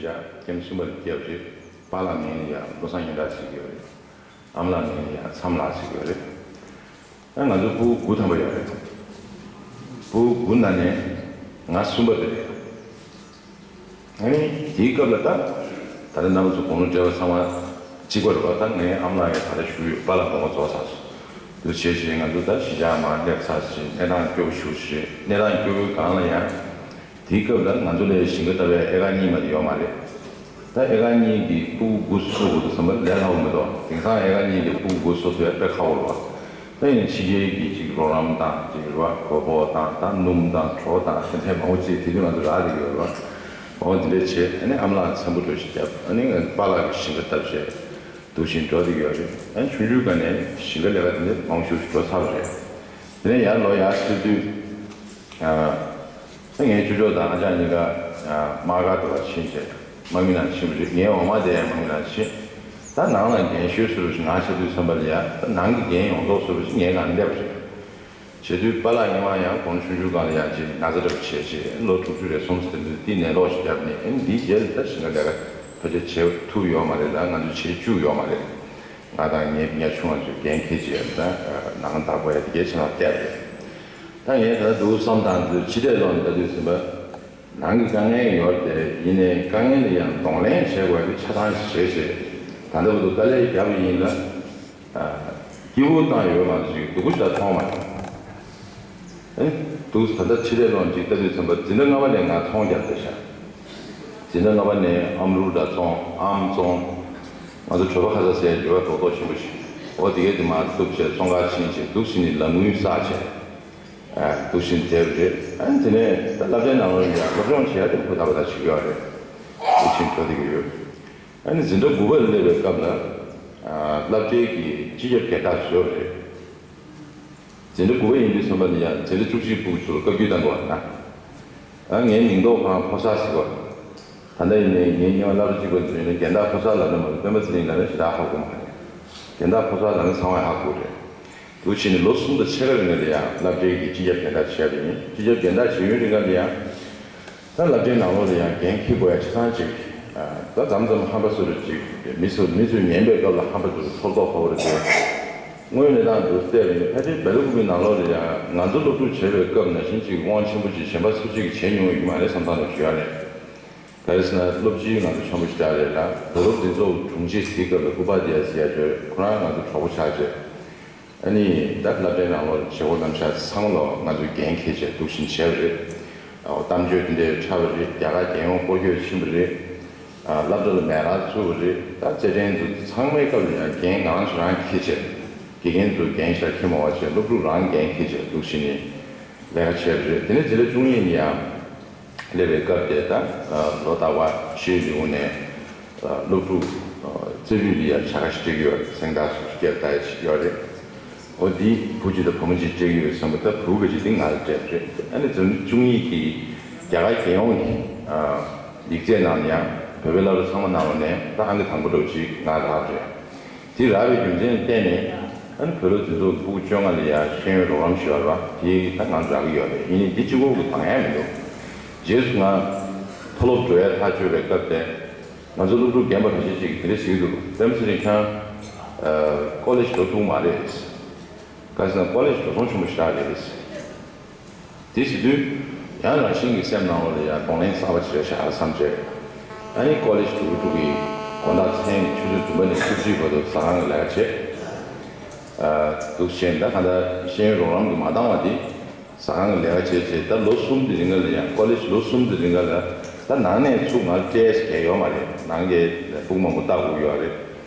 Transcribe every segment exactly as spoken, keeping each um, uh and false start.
ཡ་ཁྱིམ་གསུམ་པ་ལ་སྐྱེས་པ་རེད། པཱ་ལགས་མིང་ལ་ཡ་བློ་བཟང་སྙན་གྲགས་ཟེར་གྱི་ཡོད་རེད། ཨ་མ་ལགས་མིང་ལ་ཡ་མཚམས་ལགས་ཟེར་གྱི་ཡོད་རེད། ཨ་ང་ཚོ་ཕྲུ་གུ་དགུ་ཐམ་པ་ཡོད་རེད། ཕྲུ་གུ་དགུ་ནང་ནས་ང་གསུམ་པ་དེ་རེད། ཨ་ནི་དེའི་སྐབས་ལ་ད་ད་ལྟ་རྣམ་པ་ཚོ་དགུང་ལོ་བགྲེས་པ་ཚང་མ་གཅིག་པ་རེད་པ། ད་ངའི་ཨ་མ་ལགས་ཡང་ད་ལྟ་བཞུགས་ཡོད། པཱ་ལགས་དགོངས་པ་རྫོགས་ཚར་སོང་། འདུག་བྱས་བྱས་ང་ཚོ་ད་གཞིས་ཆགས་མར་སླེབས་ཚར་བྱས་གནས་སྟངས་སྐྱོ་པོ་ཞེ་པོ་ཅིག་རེད། གནས་སྟངས་སྐྱོ་པོའི་སྒང་ལ་ཡང་། དེའི་སྐབས་ལ་ང་ཚོ་ལ་ཞིང་ཁ་བཏབ་པའི་ཨེ་ཀར་གཉིས་མ་གཏོགས་ཡོད་མ་རེད། ད་ཨེ་ཀར་གཉིས་ཀྱི་ཕྲུ་གུ་དགུ་གསོ་དགོས་འདུག་བསམ་པ་ལས་སླ་པོ་མི་འདུག་དེང་སང་ཨེ་ཀར་གཉིས་ཀྱི་ཕྲུ་གུ་དགུ་གསོ་ཐུབ་ཡ་དཔེ་ཁག་པོ་རེད་པ། ད་ཡིན་ནའི་ཕྱི་རྒྱལ་གྱི་ཅིག་རོགས་རམ་དང་ཅིག་རེད་པ། གོ་ཕོགས་དང་ད་སྣུམ་དང་གྲོ་དང་དེ་འདྲའི་མང་པོ་ཅིག་དེ་དུས་ང་ཚོ་རག་བསྡད་ཀྱི་ཡོད་རེད་པ། མང་པོ་དེ་འདྲ་བྱས། ཨ་ནི་ཨ་མ་ལགས་འཚམས་པོ་འགྲོ་ཞིག་བརྒྱབ། ཨ་ནི་ང་པཱ་ལགས་ཀྱི་ཞིང་ཁ་བཏབ་བྱས་འདུག་བཞིན་འགྲོ་བསྡད་ཀྱི་ཡོད་རེད། ཨ་ནི་ཆུང་ཆུང་སྒང་ནས་ཞིང་ཁ་ལས་ཀ་དེ་འདྲ་མང་པོ་ཞིག་འགྲོ་ཚར་བ་རེད། དེ་ནས་ཡར་ལོག་ཡར་ཕྱིན་དུས། ཨ། ད་ངའི་ཁྱོ་ཤུག་དང་ཨ་ཅག་གཉིས་ཀ་ཨ་དམག་སྒར་དུ་ཕར་ཕྱིན་བྱས་དམག་མི་ནང་ཕྱིན་པ་རེད། ངའི་འོག་མ་དེ་ཡང་དམག་མི་ནང་ཕྱིན། ད་ནང་ལ་འགན་ཤོས་བཟོ་འདྲ་ཞིག་ང་བྱེད་དུས་ཙམ་པ་ལ་ཡ། ད་ནང་གི་འགན་ཡོངས་རྫོགས་བཟོ་འདྲ་ཞིག་ངའི་སྒང་ནས་སླེབས་པ་རེད། བྱེད་དུས་པཱ་ལགས་སྔོན་མ་ཡང་དགུང་ལོ་ཆུང་ཆུང་སྒང་ལ་ཡང་ཅིག་ན་ཚ་འདྲ་པོ་བྱས་བྱས། ལོ་དྲུག་ཅུ་རེ་གསུམ་ཙམ་དུས་འདི་ནད་ལོག་ཞིག་བརྒྱབ་ནས། ཨ་ནི་འདིའི་རྗེས་ལ་ད་ཞིང་ཁ་ལས་ཀ་ཕལ་ཆེར་བྱེད་ཐུབ་ཡོད་མ་རེད་ལ། ང་ཚོས་བྱེད་བཅུག་ཡོད་མ་རེད། ང་དང་ངའི་ཉ་ཆུང་བ་ཚོས་འགན་འཁྱེར་བྱས། ད་ནང་བདག་པོ་ཡ་དེ་གའི་ཕྱི་ནང་བལྟས་པ་རེད། ད་ངས་ད་ལྟ་འདུག་བསམ་སྟངས་འདི་ཕྱི་བལྟས་ལོག་ནས་ལྟ་དུས་ཙམ་པ། ནང་གི་དཀའ་ངལ་ཡོད་རེད། ཡིན་ནའི་དཀའ་ངལ་ལ་ཡང་གདོང་ལེན་བྱེད་དགོས་པའི་ཆ་ཚང་ཞིག་བྱས་བྱས། ད་ལྟ་བར་དུ་དཀའ་ལས་བརྒྱབ་པ་ཡིན་ན། ཨ། སྐྱིད་པོ་བཏང་ཡོད་མ་གཏོགས་ཅིག་སྡུག་པོ་ཞིག་ད་མཐོང་མ་མྱོང་། ཨེ། འདུག་ད་ལྟ་ཕྱི་བལྟས་ལོག་ཅིག་ལྟ་དུས་ཙམ་པ་འཛིན་གྲྭ་ལྔ་པ་ནས་ང་ཚོང་རྒྱག་བསྡད་ཤག་འཛིན་གྲྭ་ལྔ་པ་ནས་ཨམ་རུ་འདྲ་བཙོང་། ཨམ་བཙོང་། ང་ཚོ་གྲོད་པ་ཁ་ཚ་ཟེར་ཡ་འབྲེལ་བ་རྡོག་རྡོག་ཆེན་པོ་ཞིག་འོ་དེ་གས་དེ་མར་བཏུབ་བྱས་བཙོང་གར་ཕྱིན་བྱས། འདུག་བྱས་ནས་ལག་དངུལ་བསགས་བྱས། ཨ། འདུག་བྱས་ནས་བསྡད་པ་རེད། ཨ་ནི་དེ་ནས་ད་སློབ་གྲྭའི་ནང་ལོགས་ལ་ཡ་སློབ་སྦྱོང་བྱེད་ཡ་དེ་ཧུར་ཐག་པ་ཐག་བྱེད་ཀྱི་ཡོད་རེད། འདུག་བྱས་ནས་འགྲོ་བསྡད་ཀྱི་ཡོད། ཨ་ནི་འཛིན་གྲྭ་དགུ་པར་སླེབས་པའི་སྐབས་ལ། ཨ། སློབ་གྲྭའི་གི་སྤྱི་ཁྱབ་སྦྱིན་བདག་བཟོས་པ་རེད། འཛིན་གྲྭ་དགུ་པ་ཡིན་དུས་ཙམ་པ་ལ་ཡང་འཛིན་གྲྭ་བཅུ་གཅིག་ཕྲུ་གུ་ཚོར་བཀའ་བཀྱོན་གཏང་དགོས་པ་ན། ཨ། ངའི་མིང་འདོགས་ཁང་ཕོ་གསར་ཟེར་བ། ད་ལྟ་ཡིན་ནའི་ངའི་སྔོན་མ་སློབ་གྲྭ་གཅིག་པ་དེ་ནས་རྒན་བདག་ཕོ་གསར་ལབ་ན་མ་གཏོགས་སྤེན་པ་ཚེ་རིང་ལབ་ན་ཞེ་དྲག་ཧ་གོ་མ་རེད། རྒན་བདག་ཕོ་གསར་ལབ་ན་ཚང་མས་ཧ་གོ་རེད། འདུག་བྱས་ནས་ལོ་གསུམ་དང་ཕྱེད་ཀ་རིང་ལ་ཡང་སློབ་གྲྭའི་གི་སྤྱི་ཁྱབ་སྦྱིན་བདག་བྱས་པ་ཡིན། སྤྱི་ཁྱབ་སྦྱིན་བདག་བྱེད་ཡུན་རིང་ཀ་ལ་ཡང་། ད་སློབ་གྲྭའི་ནང་ལོགས་ལ་ཡང་འགན་འཁྱེར་དགོས་ཡ་ཆ་ཚང་ཅིག་ཨ། ད་མཚམས་མཚམས་ཧམ་པ་བཟོ་འདྲ་ཅིག་མི་ཚོ་མི་ཚོས་ཉན་པའི་སྐབས་ལ་ཧམ་པ་བཟོ་འདྲ་ཚོར་མདོག་ཁ་པོ་རེད་དེ། དངོས་གནས་སྟངས་འདུག་བལྟས་པ་ཡིན་ན། ཕལ་ཆེར་སྦེལ་ཀོབ་ནང་ལོགས་ལ་ཡང་ང་ཚོ་སློབ་ཕྲུག་བྱེད་པའི་སྐབས་ནང་བཞིན་ཅིག་དབང་ཆེན་པོ་ཅིག་གཞན་པ་སུ་གཅིག་གིས་བྱེད་མྱོང་ཡོད་ཀྱི་མ་རེད་བསམ་སྟངས་འདྲ་ཞིག་ཡོད་རེད། ག་རེ་ཟེར་ན། སློབ་སྤྱི་ང་ཚོ་ཆེན་པོ་ཞེ་དྲག་རེད་ལ། བོད་སློབ་འཛིན་ཚོགས་དྲུང་ཆེ་དེའི་སྐབས་ལ་ཀུ་པ་དི་ཡ་ཟེར་ཡ་ཅིག་ཡོད་རེད། ཁོ་རང་ང་ཚོ་གྲོགས་པོ་ཆགས་བྱས། ཨ་ནི་ད་སློབ་གྲྭའི་ནང་ལོགས་བྱེད་སྒོ་རྣམ་གཞག་ཚང་མ་ལོག་ང་ཚོས་འགན་འཁྱེར་བྱས་འདུག་བཞིན་བྱས་པ་རེད། ཨོ། གཏམ་བརྗོད་དེ་འདྲའི་ཁྲབ་པ་རེད། རྒྱ་གར་རྒྱལ་ཡོངས་སྐོར་སྐྱོད་ཕྱིན་པ་རེད། ཨ། སློབ་གྲྭ་ལ་མེ་ལག་བཙུགས་པ་རེད། ད་རྩེད་འགྲན་ཚོ་ཚང་མའི་སྐབས་ལ་ཡང་འགན་ང་རང་ཚོ་རང་འཁྱེར་བྱས། དགེ་རྒན་ཚོ་འགན་ཞེ་དྲག་འཁྱེར་མ་བྱས། སློབ་ཕྲུག་རང་འགན་འཁྱེར་བྱས་འདུག་བཞིན་ནས་ལས་ཀ་བྱས་པ་རེད། དེ་ནས་འཛིན་གྲྭ་བཅུ་གཉིས་ནས་ཡང་སླེབས་པའི་སྐབས་དེ། ད་ལོ་ལྟར་བ་ཤེས་ཡོན་ལས་ཁུངས་ནས་སློབ་ཕྲུག་རྩེ་ཕུད་ལ་ཡ་བྱ་དགའ་ཞིག་སྤྲད་ཀྱི་ཡོད་རེད། གཟེངས་རྟགས་སུ་བསྐྱལ་བསྡད་ཡ་ཞིག་ཡོད་རེད། འོ། འདི་བུ་གཅིག་དང་བུ་མོ་གཅིག་སྤྲད་ཀྱི་ཡོད་བསམ་པ། ད་བུ་ག་ཅིག་འདི་ང་ལ་སྤྲད་པ་རེད། ཨ་ནི་འཛིན་གྲྭ་བཅུ་གཉིས་ཀྱི་རྒྱ་གར་རྒྱལ་ཡོངས་ཀྱི་ཡིག་ཚད་ནང་ལ་ཡང་བོད་པའི་སློབ་གྲྭ་ཚང་མ་ནང་ལོགས་ནས་ད་ཨང་ཀི་དང་པོ་འདྲ་བོ་ཅིག་ང་རག་པ་རེད། དེ་རག་པའི་རྒྱུ་མཚན་ལ་བརྟེན་ནས། ཨ་ནི་བོད་སློབ་འཛིན་ཚོགས་ཀྱི་ཕྲུ་གུ་བཅོ་ལྔ་ལ་ཡ་ཤེས་ཡོན་རོགས་རམ་ཞུ་བ་རེད་པ། དེ་ད་ང་ཚོ་རག་གི་ཡོད་རེད། ཡིན་ནའི་འདི་གཅིག་པོ་གིས་འདང་ཡ་མི་འདུག་རྗེས་སུ་ང་མཐོ་སློབ་འགྲོ་ཡ་ཐག་གཅོད་པའི་སྐབས་དེ། ང་ཚོ་སློབ་ཕྲུག་རྒན་པ་ཁ་ཤས་ཅིག་གིས་དེ་འདྲ་ཟེར་གྱི་འདུག་སྤེན་པ་ཚེ་རིང་ཁྱེད་རང་ཀོ་ལེཇ་འགྲོ་ཐུབ་མ་རེད། ག་རེ་ཟེར་ན་ཀོ་ལེཇ་འགྲོ་སོང་ཆེན་པོ་ཞེ་དྲག་རེད། དེ་ཟེར་དུས་ཡང་རང་བཞིན་གྱི་སེམས་ནང་ལོགས་ལ་ཡང་གདོང་ལེན་གསར་པ་ཅིག་རེད་ཤག་བསམ་བྱས། ཨ་ནི་ཀོ་ལེཇ་འགྲོ་གི་འགྲོ་གི་དགོང་དག་མཚན་ཆུ་ཚོད་བདུན་པ་ནས་བཅུ་གཅིག་བར་དུ་ཟ་ཁང་གི་ལས་ཀ་བྱས། ཨ། འདུག་བྱས་ནས་ད་གང་ལྟར་ཤེས་ཡོན་རོགས་རམ་གྱིས་མ་འདང་བ་དེ། ཟ་ཁང་གི་ལས་ཀ་བྱས་བྱས། ད་ལོ་གསུམ་གྱི་རིང་ལ་ཡང་། ཀོ་ལེཇ་ལོ་གསུམ་གྱི་རིང་ལ་ད་ནང་ནས་ཚུར་ང་སྤྲད་ཡ་ཡོད་མ་རེད། ནང་གི་ཕྲུ་གུ་མང་པོ་ལྟ་དགོས་ཡོད་རེད།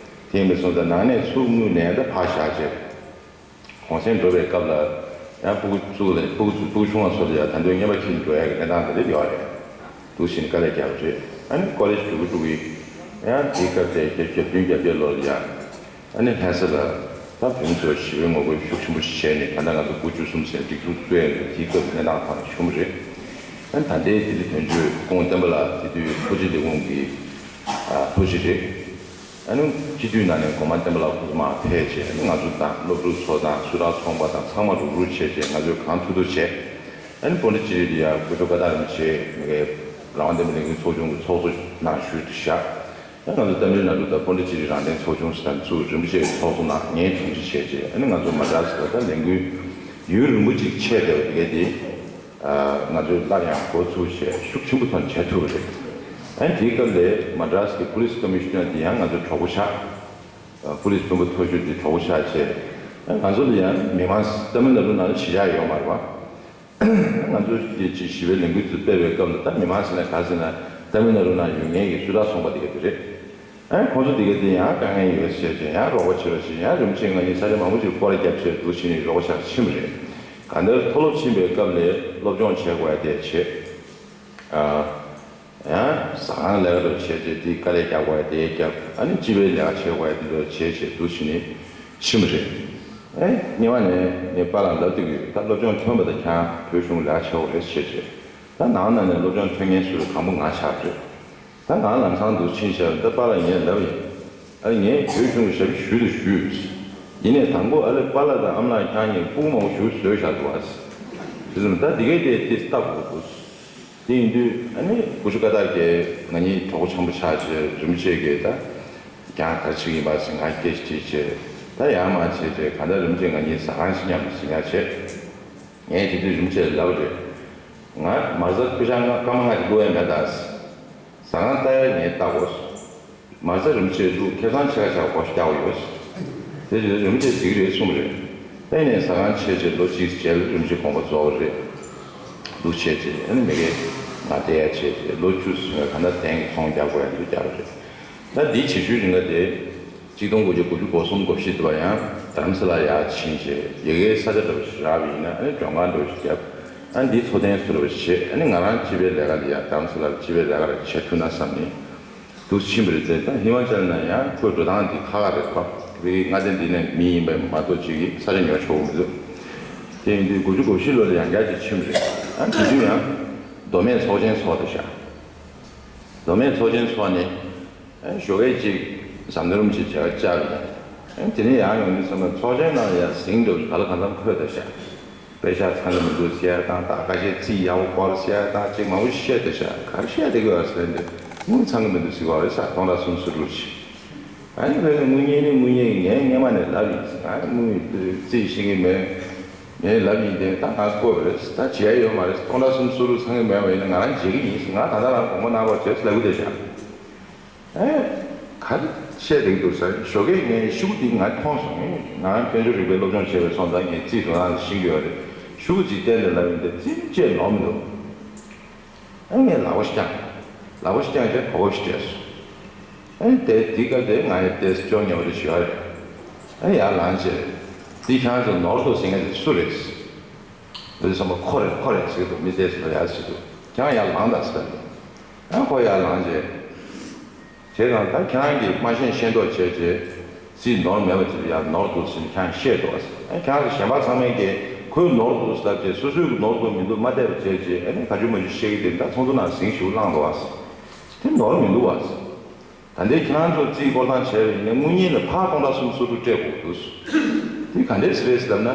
དེ་ཡིན་པ་སོང་ཙང་ནང་ནས་ཚུར་དངུལ་ལེན་ཡ་ད་ཕར་བཞག་བྱས། གུང་སེང་འགྲོ་བའི་སྐབས་ལ་ཡང་ཕྲུ་གུ་ཚོ་ལ། ཕྲུ་གུ་ཚོ། ཕྲུ་གུ་ཆུང་བ་ཚོ་ལ་ཡང་ད་དུང་རྔན་པ་འཁྱེར་འགྲོ་ཡ་གི་གནས་སྟངས་དེ་འདྲ་ཡོད་རེད། འདུག་བྱས་ནས་དཀའ་ལས་བརྒྱབ་པ་རེད། ཨ་ནི་ཀོ་ལེཇ་འགྲོ་གི་འགྲོ་གི་ཡང་དེའི་སྐབས་དེ་གྱ་གྱ་བདུན་གྱ་བརྒྱད་ལོ་ལ་ཡང་། ཨ་ནི་ལྷ་ས་ལ་ད་བོད་མི་ཚོས་ཞི་བའི་ངོ་རྒོལ་ཤུགས་ཆེན་པོ་ཞིག་བྱས་ནས། ད་ལྟ་ང་ཚོ་དགུ་བཅུ་གསུམ་ཟེར་སྒྲིག་འཛུགས་བཙུགས་ཡ་དེའི་སྐབས་ཀྱི་གནས་སྟངས་ཐོག་ནས་ཞུ་གི་རེད། ཨ་ནི་ད་ལྟའི་ལྡི་ལི་དོན་གཅོད་སྐུ་ངོ་བསྟན་པ་ལགས་དེ་དུས་ལྷོ་སྤྱི་ལས་ཁུངས་ཀྱི་ཨ་ལྷོ་སྤྱི་རེད། ཨ་ནི་སྤྱི་འཐུས་ནང་ནས་གོང་མ་བསྟན་པ་ལགས་ཁོ་ཚོ་མར་ཕེབས་བྱས། ཨ་ནི་ང་ཚོ་དང་སློབ་ཕྲུག་ཚོ་དང་སུ་དང་ཚོང་པ་དང་ཚང་མ་རུག་རུག་བྱས་བྱས། ང་ཚོས་གང་ཐུབ་ཐུབ་བྱས། ཨ་ནི་པོན་ཌི་ཅེ་རི་ལ་ཡ་སྐུ་ཞབས་བཀའ་བཏགས་རིན་པོ་ཆེ་ངའི་ རང་དབང་བསྟན་པའི་ལས་འགུལ་ཚོགས་ཆུང་གི་ཚོགས་གཙོ་ནང་ཞུགས་བཞག་ཨ་ང་ཚོ་ཏ་མིལ་ནཱ་ཌུ་དང་པོན་ཌི་ཅེ་རི་རང་བཙན་ཚོགས་ཆུང་ཟེར་དང་ཚུར་རིན་པོ་ཆེའི་ཚོགས་གཙོ་ནང་ངའི་དྲུང་ཆེ་བྱས་རྗེས། ཨ་ནི་ང་ཚོ་མ་ཌ་རཱས་ལ་ད་ལས་འགུལ་ཡུན་རིང་པོ་ཅིག་ཆད་བསྡད་པ་དེ་ག་དེ། ང་ཚོས་སླར་ཡང་འགོ་ཚུགས་བྱས་ཤུགས་ཆེན་པོ་ཐོག་ནས་བྱེད་ཐུབ་པ་རེད། ཨ་ནི་དེའི་སྐབས་ལ་མ་ཌ་རཱས་ཀྱི་པུ་ལི་སི་ཀོ་མི་ཤི་ནར་དེ་ཡང་ང་ཚོའི་གྲོགས་པོ་ཆགས། པུ་ལི་སི་དཔོན་པོ་མཐོ་ཤོས་དེ་གྲོགས་པོ་ཆགས་བྱས། ང་ཚོ་ལ་ཡང་མི་མང་ཏ་མིལ་ནཱ་ཌུ་ནང་ལ་གཞིས་ཆགས་ཡོད་མ་རེད་པ། ང་ཚོ་དེ་ཅིག་ཞི་བའི་ལས་འགུལ་ཚོ་སྤེལ་བའི་སྐབས་ལ་ད་མི་མང་ཟེར་ན་ག་ཟེར་ན་ཏ་མིལ་ནཱ་ཌུ་ནང་ཡོད་མཁན་གྱི་སུད་ཊར་ཚོང་པ་དེ་ག་དེ་རེད། ཨ་ཁོང་ཚོ་དེ་ག་དེ་ཡང་དཀའ་ངལ་ཡོད་ཟེར་བྱས་ཡང་རོགས་པ་བྱེད་རོགས་བྱེད་ཡང་རིན་པོ་ཆེ་ང་གཉིས་ས་ཆ་མང་པོ་ཅིག་སྐོར་ར་བརྒྱབ་བྱས་འདུག་ཕྱིན་ནས་རོགས་པ་ཆགས་ཕྱིན་པ་རེད། གང་ལྟར་མཐོ་སློབ་ཕྱིན་པའི་སྐབས་ལ་སློབ་སྦྱོང་བྱེད་དགོས་ཡ་དེ་བྱེད། ཨ། ཡང་ཟ་ཁང་ལས་ཀ་རུ་བྱས་རྗེས་དེ་དཀའ་ལས་རྒྱག་དགོས་དེ་རྒྱབ། ཨ་ནི་སྤྱི་པའི་ལས་ཀ་བྱེད་དགོས་དེ་ཚོ་བྱས་བྱས་འདུག་ཕྱིན་ནས་ཕྱིན་པ་རེད། ཨེ་སྔོན་མ་ནས་ངས་པཱ་ལགས་ལབ་བསྡད་ཀྱི་ཡོད། ད་སློབ་སྦྱོང་ཐོན་པ་དང་ཁྱེད་རང་བོད་གཞུང་ལས་ཀ་བྱེད་དགོས་རེད་བྱས་བྱས། ད་ནང་ན་ནས་སློབ་སྦྱོང་ཐོན་མཁན་སུ་རེད། དང་པོ་ང་ཆགས་པ་རེད། ད་ང་ལམ་སང་འདུག་ཕྱིན་བྱས་ད་པཱ་ལགས་ངས་ལབ་ཡིན། ཨ་ངས་བོད་གཞུང་ཞབས་ཞུ་ཞུས་དང་ཞུས། ཡིན་ནའི་དང་པོ་ཨ་ལེ་པཱ་ལགས་དང་ཨ་མ་ལགས་ཁྱེད་རང་གཉིས་སྤུ་གུ་མང་པོ་ཞིག་བཟོས་བཞག་འདུག་ཨ། དེ་ཙམ་ད་འདི་གའི་དེ་དེ་སྟབས་ཡག་པོ་འདུག་དེ་ཡིན་དུས་ཨ་ནི་སྐུ་ཞབས་ཀ་དག་གིས་ང་གཉིས་གྲོགས་པོ་འཆམ་པོ་ཆགས་བྱས་རིན་པོ་ཆེ་གིས་ད་ཁྱེད་རང་ག་རེ་བྱེད་ཀྱི་ཡིན་པ་ཟེར་ང་སྐད་ཆ་དྲིས་བྱས། ད་ཡར་མར་བྱས་བྱས་གང་ལྟར་རིན་པོ་ཆེ་ང་གཉིས་ཟ་ཁང་ཞིག་མཉམ་དུ་ཟིན་ཡག་བྱས། ངས་དེ་དུས་རིན་པོ་ཆེ་ལ་ལབ་པ་རེད། ང་མ་རྩ་ཁུ་བྱང་སྐར་མ་ལྔ་ཅིག་བླུག་ཡ་མེད་ད། ཟ་ཁང་ལྟ་ཡ་ངས་ལྟ་དགོས། མ་རྩ་རིན་པོ་ཆེ་བླུག་ཁེ་བཟང་ཕྱེད་ཀ་ཕྱེད་ཀ་སྒོར་བརྒྱ་ཡོད། དེ་རྗེས་རིན་པོ་ཆེ་འགྲིག་རེད་གསུངས་རེད། ཨ་ནི་ཟ་ཁང་ཕྱེས་རྗེས་ལོ་གཅིག་རྗེས་རིན་པོ་ཆེ་དགོངས་པ་རྫོགས་པ་རེད། འདུག་བྱས་རྗེས་ཨ་ནི་མ་གིར་ང་བསྡད་ཡ་བྱས་རྗེས་ལོ་བཅུ་ཟིན་པ་གང་ལྟར་དེང་གི་ཚོང་རྒྱག་དགོས་ཡ་འདུག་རྒྱག་པ་རེད། ད་འདིའི་བྱེད་ཤུལ་རིང་ག་དེ། གཅིག་སྟོང་དགུ་བརྒྱ་དགུ་བཅུ་གོ་གསུམ་གོ་བཞི་དུ་བ་ཡང་རྡ་རམ་ས་ལ་ཡར་ཕྱིན་རྗེས་ཡ་གིའི་ས་ཆ་འདྲ་བོ་ཞིག་རག་པ་ཡིན་ན་ཨ་ནི་མགྲོན་ཁང་འདྲ་བོ་ཞིག་བརྒྱབ། ཨ་ནི་འདིའི་འཚོ་རྟེན་བཟོ་འདྲ་བོ་ཞིག་བྱེད། ཨ་ནི་ང་རང་སྤྱི་པའི་ལས་ཀ་ལ་ཡང་རྡ་རམ་ས་ལ་ལ་སྤྱི་པའི་ལས་ཀ་རེ་བྱེད་ཐུབ་ན་བསམ་ནས་འདུག་ཕྱིན་པ་རེད་དེ། ད་ཧི་མ་ཅལ་ན་ཡང་ཁོའི་འགྲོ་སྟངས་འདི་ཁག་ཁག་རེད་པ། བི་མངའ་སྡེ་འདི་ནས་མི་ཡིན་པ་མ་གཏོགས་ཅིག་གིས་ས་ཆ་ཉོ་ཆོག་གི་མི་འདུག་དེ་ཡིན་དུས་དགུ་བཅུ་གོ་བཞི་ལོ་ལ་ཡང་བསྐྱར་ཅིག་ཕྱིན་པ་རེད། ཨ་ནི་དེ་དུས་ཡང་མདོ་སྨད་ཚོགས་ཆེན་ཚོགས་བསྡད་ཤག་མདོ་སྨད་ཚོགས་ཆེན་ཚོགས་ནས། ཨ་ཞོགས་ཀས་ཅིག་ཟམ་གདོང་རིན་པོ་ཆེ་མཇལ་ཁ་བཅར་བ་ཡིན། ཨ་དེ་ནས་ཡར་ཡོང་དུས་ཙམ་པ་ཚོགས་ཆེན་ནང་ཡར་ཟིང་འདྲ་བོ་ག་ལ་གང་འཚམ་འཁོད་བསྡད་ཤག་དཔེ་ཆ་ཚང་གི་མི་འདུག་ཟེར་ཡ་དང་ད་ཁ་ཤས་རྩིས་ཡག་པོ་སྐོར་ཟེར་ཡ་དང་ཅིག་མང་པོ་བཤད་བསྡད་ཤག་ག་རེ་བཤད་བསྡད་ཀྱི་ཡོད་ཟེར་དུས་དངུལ་ཚང་གི་མི་འདུག་ཟེར་གྱི་ཡོད་རེད་ཟེར། སྟོང་ཕྲག་སུམ་ཅུ་སོ་དྲུག་ཅིག་ཨ་ནི་བོད་ཀྱི་དངུལ་གཉེར་ནི་དངུལ་གཉེར་གྱིས་ངས་སྔོན་མ་ནས་ལབ་ཡིན་ཟེར། ཨ་ནི་དངུལ་རྩིས་ཤེས་ཀྱི་མེད། ངས་ལབ་ཡིན་དེ་ད་ང་བཀོད་པ་རེད། ད་བྱས་ཡོད་མ་རེད། སྟོང་ཕྲག་སུམ་ཅུ་སོ་དྲུག་ཚང་གི་མེད་པ་ཡིན་ན་ང་རང་བརྗེ་གི་ཡིན་ཟེར། ང་ད་ལྟ་རང་དགོངས་པ་གནང་རོགས་བྱས་ཟེར་ལབ་ཀྱི་བསྡད་ཤག་ཨེ། ག་རེ་བཤད་བསྡད་འདུག་ཟེར། ཞོགས་ཀས་ངས་ཤོག་གུ་འདི་ང་མཐོང་སོང་། ངས་ང་དཔལ་འབྱོར་རིག་པའི་སློབ་སྦྱོང་བྱས་པའི་སོང་ཙང་ངས་རྩིས་དོན་དག་ཤེས་ཀྱི་ཡོད་རེད། ཤོག་གུ་ཅིག་བསྟན་ཏེ་ལབ་ཡིན་ཏེ་རྩིས་བཅད་ནོར་མི་འདུག་ཨེ་ངས་ལག་པ་ཞིག་བརྐྱངས། ལག་པ་ཞིག་བརྐྱངས་བྱས་གོ་སྐབས་ཤིག་སྤྲད་སོང་། ཨེ་དེ་དེ་སྐབས་དེ་ང་ཡི་ཏེས་ཅོ་ཉོ་རེ་ཞུ་བ་རེད། ཨེ་ཡར་ལངས་བྱས། འདི་ཁྱེད་རང་ཚོ་ནོར་འདུག་ཟེར་མཁན་དེ་སུ་རེད། འདི་བསམ་པ་ཁོ་རེད་ཁོ་རེད་ཟེར་གྱི་འདུག་མི་དེ་ཚོ་ཡར་ཟེར་འདུག་ཁྱེད་རང་ཡར་ལངས་དང་ཟེར་གྱི་འདུག་ཨ་ཁོ་ཡར་ལངས་རྗེས། བྱས་ཙང་ད་ཁྱེད་རང་གིས་མ་ཤེས་ཤེས་མདོག་བྱས་རྗེས། རྩིས་ནོར་མེད་པ་ཅིག་ཡར་ནོར་འདུག་ཟེར་ནས་ཁྱེད་རང་ཤེས་འདུག་ཨ། ཨ་ཁྱེད་རང་གིས་གཞན་པ་ཚང་མས་ཀྱིས་ཁོའི་ནོར་འདུག་ཟེར་ལབ་རྗེས་སོ་སོའི་གི་ནོར་འདུག་མི་འདུག་མ་བལྟས་པ་བྱས་རྗེས་ཨ་ནི་ག་ཅུ་མ་ཅུ་བཤད་ཀྱི་དེ་ད་ཚོགས་འདུ་ནང་ཟིང་ཞིག་བསླངས་འདུག་ཨ། དེ་ནོར་མི་འདུག་ཨ། ད་ལྟའི་ཁྱེད་རང་ཚོ་རྩིས་སྐོར་ཐང་བྱས་པ་ཡིན་ན་དངུལ་རྙིང་ལ་ཕར་སྟོང་ཕྲག་སུམ་ཅུ་སོ་དྲུག་སྤྲད་དགོས་འདུག་དེ་ག་འདྲས་རེད་ཟེར་ལབ་ན།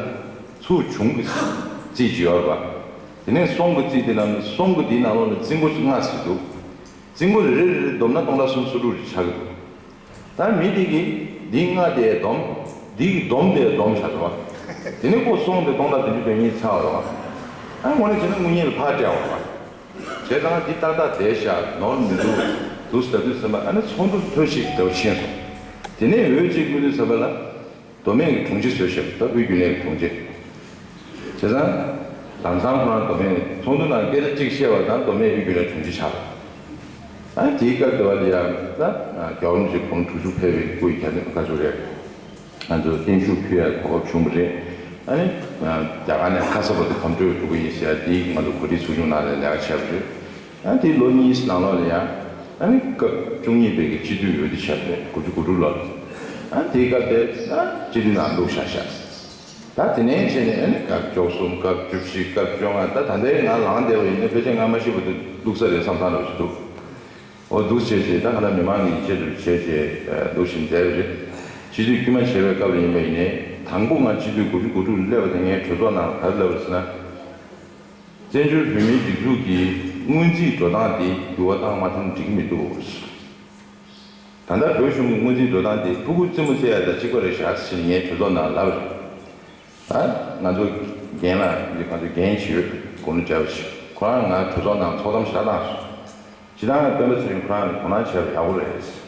ཚུར་བྱུང་གི་རྩིས་ཅིག་ཡོད་རེད་པ། དེ་ནས་སོང་གི་རྩིས་དེ་ནང་ནས་སོང་གི་དེའི་ནང་ལོགས་ནས་རྩིས་འགོ་ལྔ་ཟེར་འདུག་རྩིས་འགོ་རེ་རེ་རེ་རེ་བསྡོམས་ན་སྟོང་ཕྲག་སུམ་ཅུ་སོ་དྲུག་རེ་ཆགས་ཀྱི་འདུག་ད་མི་དེ་གིས་འདི་ལྔ་དེ་བསྡོམས། འདི་གིས་བསྡོམས་དེ་བསྡོམས་བཞག་འདུག་བ། དེ་ནས་ཁོ་སོང་དེ་སྟོང་ཕྲག་བདུན་ཅུ་དོན་གཉིས་ཚར་བ་རེད་བ། ཨ་དངོས་གནས་བྱས་ན་དངུལ་རྙིང་ལ་ཕར་སྤྲད་པ་རེད་བ། བྱས་ཙང་འདི་ཏག་ཏག་བསྡད་ཤག་ནོར་མི་འདུག་འདུག་ཟེར་དུས་ཙམ་པ་ཨ་ནི་ཚོགས་འདུ་མཐོ་ཤོས་ཀྱི་འདྲ་བོ་ཕྱིན་སོང་། དེ་ནས་འོས་གཅིག་དངུལ་དུས་ཙམ་པ་ལ། མདོ་སྨད་ཀྱི་དྲུང་ཆེ་བཟོས་ཤག་ད་དབུས་རྒྱུན་ལས་ཀྱི་དྲུང་ཆེ། བྱས་ཙང་། ལམ་སང་ཁོ་རང་མདོ་སྨད་ཚོགས་འདུ་ནང་སྐད་ཆ་གཅིག་བཤད་པ་དང་མདོ་སྨད་དབུས་རྒྱུན་ལས་དྲུང་ཆེ་ཆགས། ཨ་དེའི་སྐབས་དེ་བ་ལ་ཡང་ད་རྒྱལ་བ་རིན་པོ་ཆེ་དགུང་དྲུག་ཅུ་ཕེབས་པའི་སྐུ་ཡི་གྱ་ནོམ་ཁ་ཚུགས་རེད། ང་ཚོ་བརྟན་བཞུགས་ཕུལ་ཡ་གོ་སྐབས་བྱུང་བ་རེད། ཨ་ནི། རྒྱ་གར་ནས་ཁ་ས་བར་དུ་གོམ་བགྲོད་འགྲོ་གི་ཡིན་ཟེར་ཡ་དེ་ང་ཚོ་གོ་སྒྲིག་ཚོགས་ཆུང་ནང་ལ་ལས་ཀ་བྱས་པ་རེད། ཨ་དེ་ལོ་གཉིས་ནང་ལོགས་ལ་ཡང་ཨ་ནི་སྐབས་བཅུ་གཉིས་པའི་གི་སྤྱི་འཐུས་འོས་བསྡུ་བྱས་པ་རེད། དགུ་བཅུ་གོ་དྲུག་ལོར། ཨ་དེའི་སྐབས་དེ་ཨ་སྤྱི་འཐུས་ནང་བླུགས་བཞག་ཤག་ད་དེ་ནས་བྱས་ནས་ཨ་ནི་སྐབས་བཅུ་གསུམ་སྐབས་བཅུ་བཞི་སྐབས་བཅོ་ལྔ་ད་ད་ལྟའི་ང་ལངས་བསྡད་པ་ཡིན་ན་ཕལ་ཆེར་ང་མ་ཤི་བར་དུ་བླུགས་ས་རེད་བསམ་བསམ་འདྲ་བོ་ཞིག་འདུག་འོ་འདུག་བྱས་རྗེས་ད་ཧ་ལམ་མི་མང་གི་ཡིད་ཆེས་འདྲ་བྱས་རྗེས་འདུག་བཞིན་བསྡད་པ་རེད། སྤྱི་འཐུས་དཀྱུས་མ་བྱས་པའི་སྐབས་ལ་ཡིན་པ་ཡིན་ནའི་དང་པོ་ང་སྤྱི་འཐུས་དགུ་བཅུ་གོ་དྲུག་སླེབས་པ་དེ་ངས་གྲོས་ཚོགས་ནང་ག་རེ་ལབ་པ་རེད་ཟེར་ན། བཙན་བྱོལ་བོད་མིའི་སྒྲིག་འཛུགས་ཀྱི་ སྔོན་རྩིས་འགྲོ་སྟངས་དེ་འགྱུར་བ་བཏང་མ་ཐུབ་ན་འགྲིག་གི་མི་འདུག། ད་ལྟ་བོད་གཞུང་གི་སྔོན་རྩིས་འགྲོ་སྟངས་དེ་ཕྲུ་གུ་རྩེད་མོ་རྩེ་ཡ་དང་གཅིག་པ་རེད་ཤག་ཟེར་ནས་ངས་གྲོས་ཚོགས་ནང་ལབ་རེད། ད་ང་ཚོ་རྒན་ལགས་ང་ཚོ་རྒན་ཞིག་ཡོད། དགུང་ལོ་བགྲེས་པ་ཞིག་ཁོ་རང་ང་གྲོས་ཚོགས་ནང་ཚོགས་གཏམ་ཞེ་དྲག་བཏང་སོང་། སྤྱིར་བཏང་སྤེན་པ་ཚེ་རིང་ཁོ་རང་ནས་དོ་སྣང་བྱས་པ་ཡག་པོ་རེད།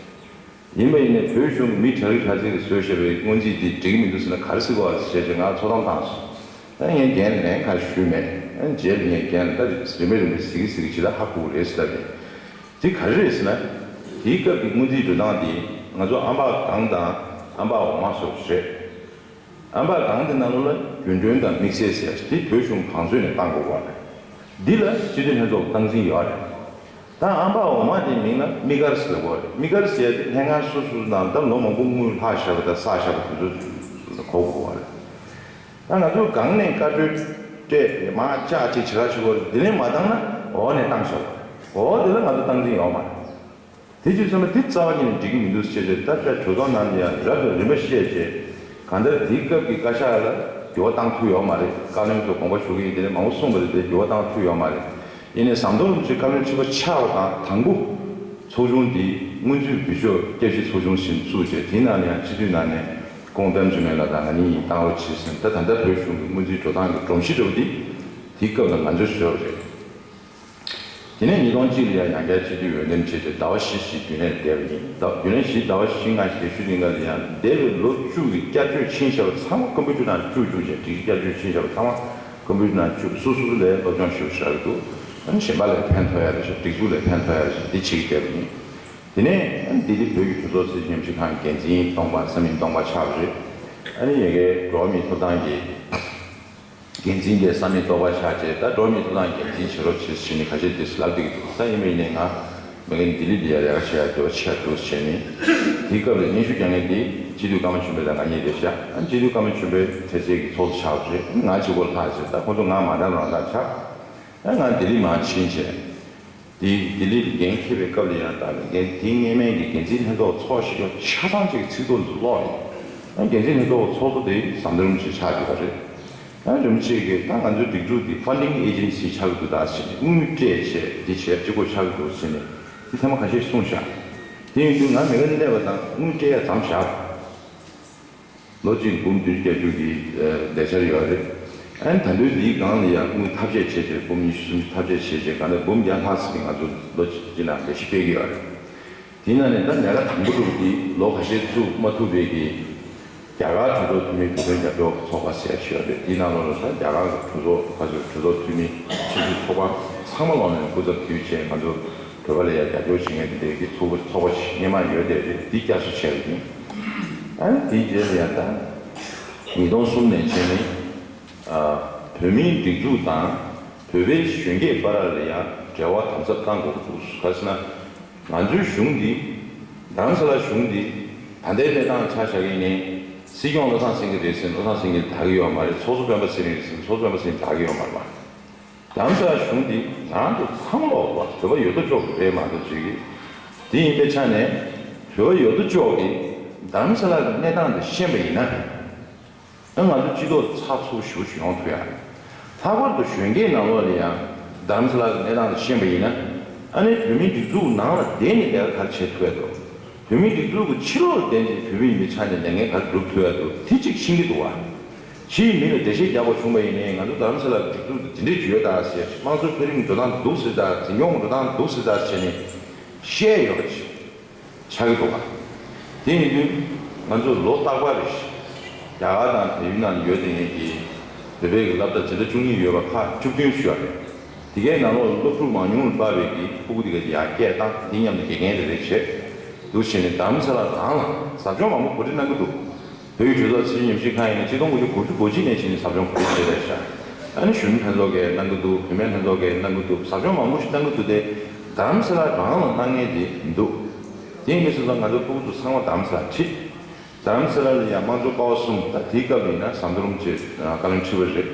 ཡིན་པ་ཡིན་ནའི་བོད་གཞུང་གི་མི་དྲག་རིགས་དྲག་རྩལ་གྱིས་བཟོས་བཞག་པའི་སྔོན་རྩིས་འདི་འགྲིག་གི་མི་འདུག་ཟེར་ན་ག་རེ་ཟེར་དགོས་པ་ཞེས་བྱས་ང་ཚོགས་གཏམ་བཏང་སོང་། ད་ངས་རྒན་ལ་ལན་ཁ་ཞུས་མེད། ཨ་རྗེས་ལ་ངས་རྒན་ལ་ད་རིམ་པས་རིམ་པས་ཟེར་གྱི་ཟེར་གྱི་བྱེད་ལ་ཧ་གོ་གི་རེད་ཟེར་ལབ་པས། དེ་ག་རེ་རེད་ཟེར་ན། དེའི་སྐབས་ཀྱི་སྔོན་རྩིས་འགྲོ་སྟངས་དེ་ང་ཚོ་ཨམ་པག་སྒང་དང་ཨམ་པག་འོག་མ་སོགས་རེད། ཨམ་པག་སྒང་དེ་ནང་ལོགས་ལ་རྒྱུན་གྲོན་དང་དམིགས་བསལ་ཟེར་ཡ་ཞིག་དེ་བོད་གཞུང་གང་མཛོད་ནས་བཏང་དགོས་པ་རེད། འདི་ལ་སྤྱི་འཐུས་ལྷན་ཚོགས་སྟངས་འཛིན་ཡོད་རེད། ད་ཨམ་པག་འོག་མ་དེའི་མིང་ལ་དམིགས་བཀར་ཟེར་བ་རེད། དམིགས་བཀར་ཟེར་ཡ་དེ་ལྷན་ཁང་སོ་སོ་ནང་ད་ལོ་མང་པོ་སྔོན་ལྷག་བཞག་པ་དང་བསགས་བཞག་པ་དེ་ཚོ་གོ་དགོས་པ་རེད། ད་ང་ཚོ་སྒང་ནས་བཀའ་འཁྲོལ་སྤྲད་མར་བཅག་ཅིག་བྱེད་ཁ་ཆུ་བོར་འདི་ནས་མ་བཏང་ན་འོག་ནས་བཏང་བཞག་པ་རེད། འོག་དེ་ལ་ང་ཚོ་སྟངས་འཛིན་ཡོད་མ་རེད། དེ་བྱས་ཙང་འདི་རྩ་བ་ཉིད་ནས་འགྲིག་གི་མི་འདུག་ཟེར་བྱས་ད་ལྟ་གྲོས་ཚོགས་ནང་ལ་ཡང་རབ་དང་རིམ་པ་བཤད་བྱས། གང་ལྟར་དེའི་སྐབས་ཀྱི་བཀའ་ཤག་ལ་འགྱུར་བ་བཏང་ཐུབ་ཡོད་མ་རེད། བཀའ་བློན་ཚོ་དགོངས་པ་ཞུ་གི་ཡིན། དེ་ནས་མང་པོ་གསུངས་པ་རེད། དེ་འགྱུར་བ་བཏང་ཐུབ་ཡོད་མ་རེད། ཡིན་ནའི་ཟམ་གདོང་རིན་པོ་ཆེ་བཀའ་བློན་ཁྲི་པ་ཆགས་པ་དང་དང་པོ་ཚོགས་ཆུང་འདི་སྔོན་རྩིས་འབུལ་ཕྱོགས་བསྐྱར་ཞིབ་ཚོགས་ཆུང་ཞིག་བཙུགས་བྱས། དེའི་ནང་ལ་ཡང་སྤྱི་འཐུས་ནང་ནས་སྐུ་ངོ་པད་མ་འབྱུང་གནས་ལགས་དང་ང་གཉིས་ཡིན། བཏང་རོགས་བྱེད་ཟེར། ད་ད་ལྟ་བོད་གཞུང་གི་སྔོན་རྩིས་འགྲོ་སྟངས་ཀྱི་སྒྲོམ་གཞི་འདྲ་བོ་འདི་དེའི་སྐབས་ལ་ང་ཚོས་བཟོས་པ་རེད། དེ་ནས་ཉིས་སྟོང་གཅིག་ལ་ཡང་ཡང་བསྐྱར་སྤྱི་འཐུས་འོས་འདེམས་བྱས་ཏེ་ཟླ་བ་བཞི་ཞིག་རྒྱུན་ལས་བསྡད་པ་ཡིན། ཟླ་རྒྱུན་ལས་བཞི་ཟླ་བ་བཞི་ལྔ་ཞིག་བསྡད་ཤུལ་དེ་ག་ལ་ཡང་འདས་པའི་ལོ་བཅུ་གི་བསྐྱར་བཅོས་ཕྱིན་བཞག་པ་ཚང་མ་ཀམ་པུ་ཊར་ནང་བཅུག་བཅུག་བྱས། སྒྲིག་གཞི་བསྐྱར་བཅོས་ཕྱིན་བཞག་པ་ཚང་མ་ཀམ་པུ་ཊར་ནང་བཅུག་སོ་སོ་ལ་སློབ་སྦྱོང་ཞིག་བྱ་གི་འདུག་ཨ་ནི་གཞན་པ་ལ་ཕན་ཐོགས་ཡ་རེ་ཞིག་སྒྲིག་འཛུགས་ལ་ཕན་ཐོགས་ཡ་རེ་ཞིག་འདི་བྱེད་ཀྱི་བསྡད་པ་ཡིན། དེ་ནས་ཨ་ནི་ལྡི་ལི་བོད་ཀྱི་གྲོས་ཚོགས་སྲིད་ཉམས་ཞིབ་ཁང་འགན་འཛིན་སྟོང་པ་ས་མིག་སྟོང་པ་ཆགས་པ་རེད། ཨ་ནི་ཡ་གིའི་འགྲོ་བ་མིའི་ཐོབ་ཐང་གི་འགན་འཛིན་གྱི་ས་མིག་སྟོང་པ་ཆགས་བྱས། ད་འགྲོ་བ་མིའི་ཐོབ་ཐང་འགན་འཛིན་བྱེད་རོགས་བྱེད་ཟེར་ནས་ཁ་ཤས་དེ་ལབ་བསྡད་ཀྱི་འདུག་ད་ཡིན་པ་ཡིན་ནའི་ང་མ་གི་ལྡི་ལི་འདི་ཡར་ཡག་ཆེ་ཡག་འགྱུར་བ་ཆེ་ཡག་འདུག་བྱས་ནས། དེའི་སྐབས་ལ་སྙན་ཞུ་རྒྱག་མཁན་དེ་སྤྱི་འཐུས་ཀརྨ་ཆོས་འཕེལ་དང་ང་གཉིས་རེད་ཤག་ཨ་ནི་སྤྱི་འཐུས་ཀརྨ་ཆོས་འཕེལ་འཕྲལ་སེལ་གྱི་ཚོགས་གཙོ་ཆགས་པ་རེད། ང་གཅིག་པོ་ལྷག་བྱས། ད་ཁོང་ཚོ་ང་མ་འདྲ་རང་འདྲ་ཆགས། ཨ་ང་ལྡི་ལི་མར་ཕྱིན་བྱས། དེ་ལྡི་ལིར་འགན་འཁྱེར་བའི་སྐབས་ལ་ཡང་ད་འགན་དེ་སྔོན་མའི་གི་འགན་འཛིན་ལྷན་ཚོགས་ཚོགས་ཤིག་ཡོད་ཆ་ཚང་གཅིག་གི་ཚིག་ཐོ་འདི་ཀློག་ཡིན། ད་འགན་འཛིན་ལྷན་ཚོགས་ཚོགས་གཙོ་དེ་ཟམ་གདོང་རིན་པོ་ཆེ་ཆགས་ཡོད་པ་རེད། ད་རིན་པོ་ཆེ་གིས་ད་ང་ཚོའི་སྒྲིག་འཛུགས་འདི་ཕན་ཌིང་ཨེ་ཇེན་སི་ཆགས་ཀྱི་འདུག་ད་ཟེར་ནས་དངུལ་སྤྲད་བྱས་འདི་བྱས་གཅིག་པོ་ཆགས་ཀྱི་འདུག་ཟེར་ནས་དེ་ཐེངས་མ་ཁ་ཤས་གསུངས་ཤག་དེ་ཡིན་དུས་ང་མི་ག་སླེབས་པ་དང་དངུལ་སྤྲད་ཡ་མཚམས་བཞག་ལོ་གཅིག་འབུམ་བདུན་བརྒྱད་ཅུ་གི་ལས་འཆར་ཡོད་རེད། ཨ་ནི་ད་དུང་འདིའི་སྒང་ལ་ཡང་དངུལ་ཐབས་ཤེས་བྱས་བྱས་འབུམ་ཉི་ཤུ་སུམ་ཅུ་ཐབས་ཤེས་བྱས་བྱས་གང་ལྟར་འབུམ་བརྒྱ་ལྷག་ཙམ་ང་ཚོ་ལོ་གཅིག་ནང་ལས་གཞི་སྤེལ་གྱི་ཡོད་རེད། དེའི་ནང་ནས་ད་ལས་ཀ་དང་པོ་གྲུབ་འདི་ལོ་ཁ་ཤས་ཚུགས་མ་ཐུབ་པའི་གི་རྒྱ་གར་གྲོས་ཚོགས་འཐུས་མི་བོད་དོན་རྒྱབ་སྐྱོར་ཚོགས་པ་ཟེར་ཡ་ཞིག་ཡོད་རེད། དེའི་ནང་ལོགས་ལ་ད་རྒྱ་གར་གྱི་གྲོས་ཚོགས་ཁ་ཚོས་གྲོས་ཚོགས་འཐུས་མི་ཆེ་ཤོས་ཚོགས་པ་ཚང་མ་ལོགས་ནས་སྐུ་ཚབ་འཐུས་བྱས་ང་ཚོ་བོད་པ་ལ་ཡང་རྒྱབ་སྐྱོར་བྱེད་མཁན་དེ་འདྲའི་གི་ཚོགས་པ་ཚོགས་པ་ཞིག་སྔོན་མ་ཡོད་བསྡད་རེད། འདི་བསྐྱར་གསོ་བྱས་པ་ཡིན། ཨ་ནི་དེའི་རྗེས་ལ་ཡང་ད་ཉིས་སྟོང་གསུམ་ནས་བྱས་ནས་ཨ་བོད་མིའི་སྒྲིག་འཛུགས་དང་བོད་པའི་གཞོན་སྐྱེས་བར་ལ་ཡང་འབྲེལ་བ་དམ་ཟབ་གཏང་དགོས་ཀྱི་འདུག་ག་རེ་ཟེར་ན། ང་ཚོའི་གཞུང་འདི་རྡ་རམ་ས་ལ་གཞུང་འདི་ད་ལྟའི་གནས་སྟངས་ཆ་བཞག་གི་ཡིན་ནའི་སྲིད་སྐྱོང་བློ་བཟང་སེང་གེ་རེད་ཟེར་ན་བློ་བཟང་སེང་གེ་དག་གི་ཡོད་མ་རེད། ཚོགས་གཙོ་སྤེན་པ་ཚེ་རིང་རེད་ཟེར་ན་ཚོགས་གཙོ་སྤེན་པ་ཚེ་རིང་དག་གི་ཡོད་མ་རེད་པ། རྡ་རམ་ས་ལ་གཞུང་འདི་ང་རང་ཚོ་ཚང་མ་ལོག་པ་བོད་པ་ཡོད་དོ་ཅོག་གི་རེད་མ་གཏོགས་ཅིག་གི། དེ་ཡིན་པའི་ཆ་ནས་བོད་པ་ཡོད་དོ་ཅོག་གིས་རྡ་རམ་ས་ལ་གི་གནས་སྟངས་འདི་ཤེས་པ་ཡིན་ན། ཨ་ང་ཚོ་སྤྱི་ཚོགས་ཚགས་ཚུད་པོ་ཞེ་པོ་ཅིག་ཡོང་ཐུབ་ཡ་རེད། ལྷག་པར་དུ་གཞོན་སྐྱེས་ནང་ལོགས་ལ་ཡང་རྡ་རམ་ས་ལ་གི་གནས་སྟངས་འདི་ཤེས་པ་ཡིན་ན། ཨ་ནི་བོད་མིའི་སྒྲིག་འཛུགས་ནང་ལ་བསྡད་ནས་ལས་ཀ་ག་རེ་བྱེད་ཐུབ་ཡ་འདུག་བོད་མིའི་སྒྲིག་འཛུགས་ཀྱི་ཕྱི་ལོགས་ལ་བསྡད་ནས་བོད་མི་ཡིན་པའི་ཆ་ནས་ལས་འགན་ག་རེ་སྒྲུབ་ཐུབ་ཡ་འདུག་དེ་གཅིག་ཤེས་ཀྱི་འདུག་བ། ཕྱིའི་མི་ལ་འགྲེལ་བཤད་རྒྱག་དགོས་བྱུང་བ་ཡིན་ནའི་ང་ཚོ་རྡ་རམ་ས་ལ་གི་སྒྲིག་འཛུགས་འདི་འདི་འདྲས་ཅིག་ཡོད་ད་ཟེར། དམངས་གཙོའི་ཚན་རིག་འགྲོ་སྟངས་འདི་འདུག་ཟེར་ད། འཛིན་སྐྱོང་གི་འགྲོ་སྟངས་འདི་འདུག་ཟེར་ད་ཟེར་ནས་བཤད་ཡོད་པ་ཅིག་ཆགས་ཀྱི་འདུག་ག་དེ་ཡིན་དུས་ང་ཚོ་ལོ་རྟག་པར་རེ་བཞིན་རྒྱ་གར་དང་བལ་ཡུལ་ནང་ཡོད་བསྡད་མཁན་གྱི་བོད་པའི་གི་སློབ་གྲྭ་འཛིན་གྲྭ་བཅུ་གཉིས་ཡོད་པ་ཁག་བཅུ་བདུན་ཞུ་བ་རེད། དེ་གའི་ནང་ལོགས་སློབ་ཕྲུག་མང་ཉུང་ལ་དཔག་པའི་གི་ཕྲུ་གུ་དེ་ག་ཡར་སྐད་བཏང་། དེ་མཉམ་དུ་དགེ་རྒན་རེ་རེ་བྱས་འདུག་བྱས་ནས་རྡ་རམ་ས་ལ་རང་ལ་ཟབ་སྦྱོང་མང་པོ་གོ་སྒྲིག་གནང་གི་འདུག་བོད་ཀྱི་གྲོས་ཚོགས་སྲིད་ཉམས་ཞིབ་ཁང་ཡིན་ན་ཆིག་སྟོང་དགུ་བརྒྱ་དགུ་བཅུ་གོ་གཅིག་ནས་བྱས་ནས་ཟབ་སྦྱོང་གོ་སྒྲིག་བྱས་པ་རེད་ཤག་ཨ་ནི་གཞོན་ནུ་ལྷན་ཚོགས་ཀྱིས་གནང་གི་འདུག་བུད་མེད་ལྷན་ཚོགས་ཀྱིས་གནང་གི་འདུག་ཟབ་སྦྱོང་མང་པོ་ཞིག་གནང་གི་འདུག་སྟེ། རྡ་རམ་ས་ལ་རང་ལ་གནང་མཁན་དེ་མི་འདུག་དེ་ཡིན་པའི་སོང་ཙང་ང་ཚོ་ཕྲུ་གུ་ཚོ་ཚང་མ་རྡ་རམ་ས་ལ་ཁྲིད། རྡ་རམ་ས་ལ་ལ་ཡང་དམངས་གཙོ་ཀ་བ་གསུམ། ད་དེའི་སྐབས་ཡིན་ན་ཟམ་གདོང་རིན་པོ་ཆེ་བཀའ་བློན་ཁྲི་པ་རེད།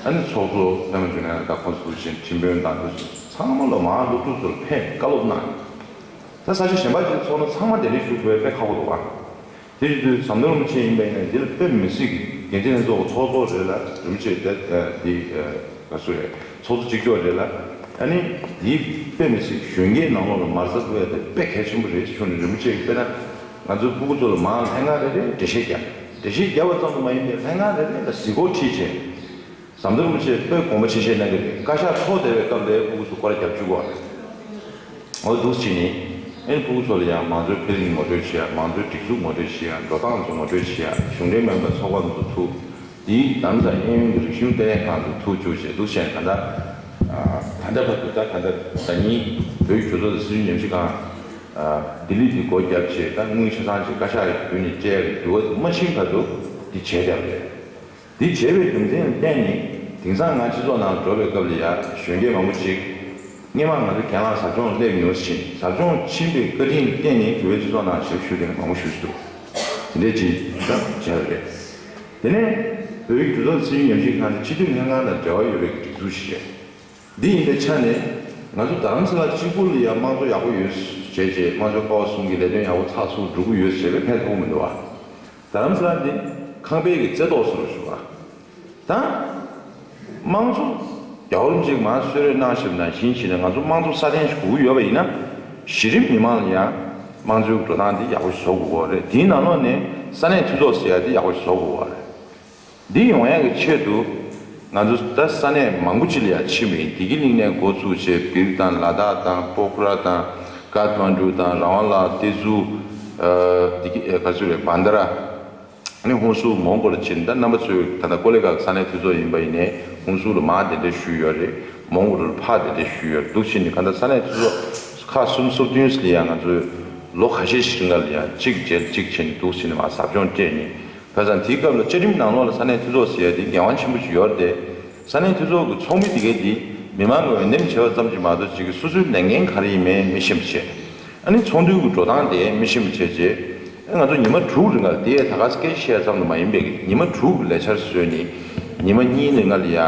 ཨ་ནི་ཚོགས་གཙོ་པད་མ་འབྱུང་གནས་ད་ཁོང་ཚོ་བཞིན་ཁྲིམས་དཔོན་དང་དེ་ཚོ་ཚང་མ་ལ་མར་སློབ་ཕྲུག་ཚོར་ཕེབས་བཀའ་སློབ་གནང་། ད་ས་ཆ་གཞན་པ་ཅིག་ཚོགས་ན་ཚང་མ་གདན་འདྲེན་ཞུ་དགོས་པའི་དཔེ་ཁག་པོ་འདུག་བ། དེ་བཞིན་དུ་ཟམ་གདོང་རིན་པོ་ཆེ་ཡིན་པ་ཡིན་ན་འདི་ལ་དཔེ་མི་སྲིད་ཀྱི་འགན་འཛིན་ལྷན་ཚོགས་ཀྱི་ཚོགས་གཙོ་རེད་ལ། རིན་པོ་ཆེ་དེ་དེ་ག་སུ་རེད། ཚོགས་གཙོ་གཅིག་ལྕོགས་རེད་ལ། ཨ་ནི་དེའི་དཔེ་མི་སྲིད་གཞོན་སྐྱེས་ནང་ལོགས་ལ་མ་རྩ་དགོས་ཡ་དེ་དཔེ་གལ་ཆེན་པོ་རེད་ཞུ་ནས། རིན་པོ་ཆེ་གིས་དཔེར་ན་ང་ཚོའི་སྤུ་གུ་ཚོ་ལ་མར་ལྷན་ཁང་རེ་རེ་འགྲེལ་བཤད་རྒྱབ། འགྲེལ་བཤད་རྒྱབ་པ་ཙམ་དུ་མ་ཡིན་པའི་ལྷན་ཁང་རེ་རེ་ལ་གཟིགས་སྐོར་ཁྲིད་བྱས། ཟམ་གདོང་རིན་པོ་ཆེས་དཔེ་དགོངས་པ་ཆེ་བཞེས་གནང་གི་རེད། བཀའ་ཤག་འཚོགས་བསྡད་པའི་སྐབས་ལ་སྤུ་གུ་ཚོ་སྐོར་ར་རྒྱབ་བཅུག་གོ། འོ་འདུག་སེ་བྱས་ནས་ཨེ་སྤུ་གུ་ཚོ་ལ་ཡང་མང་གཙོའི་ཕེ་རིང་ངོ་སྤྲོད་བྱེད་ཡ། མང་གཙོའི་སྒྲིག་འཛུགས་ངོ་སྤྲོད་བྱེད་ཡ། འགྲོ་སྟངས་ཚོ་ངོ་སྤྲོད་བྱེད་ཡ། གཞུང་འབྲེལ་མིན་པ་ཚོགས་པ་ཚོ་ཐུག་དེའི་རྡ་རམ་ས་ལ་གཡས་གཡོན་གྱི་རིག་གཞུང་ལྟེ་གནས་ཁང་དུ་ཐུག་བཅུག་བྱས་འདུག་བྱས་ད་ལྟ་ད་ལྟ་བར་དུ་ད་ད་ལྟ་ཟླ་ཉིན་བོད་ཀྱི་གྲོས་ཚོགས་དང་སྲིད་བྱུས་ཉམས་ཞིབ་ཁང་ལྡི་ལི་དེ་སྒོ་བརྒྱབ་བྱས། ད་དངུལ་ཆ་ཚང་ཅིག་བཀའ་ཤག་གི་བརྒྱུད་ནས་སྤྲད་ཡ་གི་འདུག་བ། མ་ཕྱིན་བར་དུ་འདི་བྱས་བསྡད་པ་རེད། འདི་བྱས་པའི་རྒྱུ་མཚན་ལ་བརྟེན་ནས་དེང་སང་ང་སྤྱི་ཚོགས་ནང་འགྲོ་བའི་སྐབས་ལ་ཡ་གཞོན་སྐྱེས་མང་པོ་ཅིག་སྔོན་མ་ང་ཚོ་གྱེན་ལངས་ཟབ་སྦྱོང་སླེབས་མྱོང་ཟིན། ཟབ་སྦྱོང་ཕྱིན་པའི་བཀའ་དྲིན་ལ་བརྟེན་ནས་བོད་པའི་སྤྱི་ཚོགས་ནང་ཞབས་ཞུ་དེ་མང་པོ་ཞུ་ཞུ་འདུག་དེ་འདྲའི་ཅིག་ད་བྱས་པ་རེད། དེ་ནས་བོད་ཀྱི་གྲོས་ཚོགས་སྲིད་བྱུས་ཉམས་ཞིབ་ཁང་ནི་སྤྱི་འཐུས་ལྷན་ཁང་དང་འབྲེལ་བ་ཡོད་པའི་སྒྲིག་འཛུགས་ཤིག་རེད། འདི་ཡིན་པའི་ཆ་ནས་ང་ཚོ་རྡ་རམ་ས་ལ་གཅིག་པུ་ལ་ཡང་དམངས་གཙོ་ཡག་པོ་ཡོད་ཟེར་བྱས་རྗེས་དམངས་གཙོའི་སྐོར་གསུམ་གྱི་ལས་དོན་ཡག་པོ་ཚགས་ཚུད་འགྲོ་གི་ཡོད་ཟེར་བའི་ཕན་ཐོགས་མི་འདུག་བ། རྡ་རམ་ས་ལ་འདི་ཁང་པའི་གི་རྩེ་ཏོག་ཟེར་རོ་ཞུ་བ། ད་དམངས་གཙོ་རྒྱལ་བ་རིན་པོ་ཆེས་མར་གསོལ་རས་གནང་བཞིན་ནང་བཞིན་བྱས་ནས་ང་ཚོ་དམངས་གཙོ་སྲ་བརྟན་ཞིག་དགོས་ཀྱི་ཡོད་པ་ཡིན་ན། གཞི་རིམ་མི་མང་ལ་ཡང་དམངས་གཙོའི་འགྲོ་སྟངས་འདི་ཡག་པོ་ཞིག་བཟོ་དགོས་ཀྱི་ཡོད་རེད། དེའི་ནང་ལོགས་ནས་ས་གནས་འཐུས་ཚོགས་ཟེར་ཡ་འདི་ཡག་པོ་ཞིག་བཟོ་དགོས་ཀྱི་ཡོད་རེད། འདི་ཡོང་ཡག་གི་ཆེད་དུ་ང་ཚོ་ད་ས་གནས་མང་པོ་ཅིག་ལ་ཡང་ཕྱིན་པ་ཡིན། བདེ་སྐྱིད་གླིང་ནས་འགོ་བཙུགས་བྱས་སྦིར་དང་ལ་དྭགས་དང་པོ་ཁ་ར་དང་ཀ་ཐ་མན་གྲུ་དང་རང་དབང་ལ་ཏེ་ཛུ། ཨ་བདེ་སྐྱིད་ཨ་ག་ཚོད་རེད། བན་ད་ར། ཨ་ནི་ཧུན་སུར་མོན་གྷོ་ལ་ཕྱིན། ད་རྣམ་པ་ཚོས་ད་ལྟ་ཀོ་ལི་གྷལ་ས་གནས་འཐུས་ཚོགས་ཡིན་པ་ཡིན་ནའི་ཧུན་སུར་ལ་མར་གདན་འདྲེན་ཞུས་ཡོད་རེད། མོན་གྷོ་ལ་ཕར་གདན་འདྲེན་ཞུས་ཡོད་རེད། འདུག་ཕྱིན་ནས་ག་ད་ས་གནས་འཐུས་ཚོགས་ཁག་གསུམ་སོ་བདུན་ལ་ཡང་ང་ཚོས་ལོ་ཁ་ཤས་ཤིག་རིང་ལ་ཡང་གཅིག་རྗེས་གཅིག་བྱས་ནས་འདུག་ཕྱིན་ནས་མར་ཟབ་སྦྱོང་སྤྲད་ནས། བྱས་ཙང་དེའི་སྐབས་ལ་བཅའ་ཁྲིམས་ནང་ལོགས་ལ་ས་གནས་འཐུས་ཚོགས་ཟེར་ཡ་དེ་འགན་དབང་ཆེན་པོ་ཞིག་ཡོད་རེད་དེ། ས་གནས་འཐུས་ཚོགས་ཀྱི་ཚོགས་མི་དེ་གས་དེ་མི་མང་གི་འོས་འདེམས་བྱས་པ་ཙམ་གྱིས་མ་གཏོགས་ཅིག་གི་སོ་སོའི་ལས་འགན་ག་རེ་ཡིན་མིན་མི་ཤེས་པ་བྱས། ཨ་ནི་ཚོགས་འདུའི་གི་འགྲོ་སྟངས་དེ་མི་ཤེས་པ་བྱས་རྗེས། ཨ་ང་ཚོ་ཉི་མ་དྲུག་རིང་ལ་དེ་ད་ག་སེ་སྐད་ཆ་བཤད་ཙམ་དུ་མ་ཡིན་པའི་གི་ཉི་མ་དྲུག་གི་ལས་འཆར་བཟོས་ནས་ཉི་མ་གཉིས་རིང་ལ་ཡ་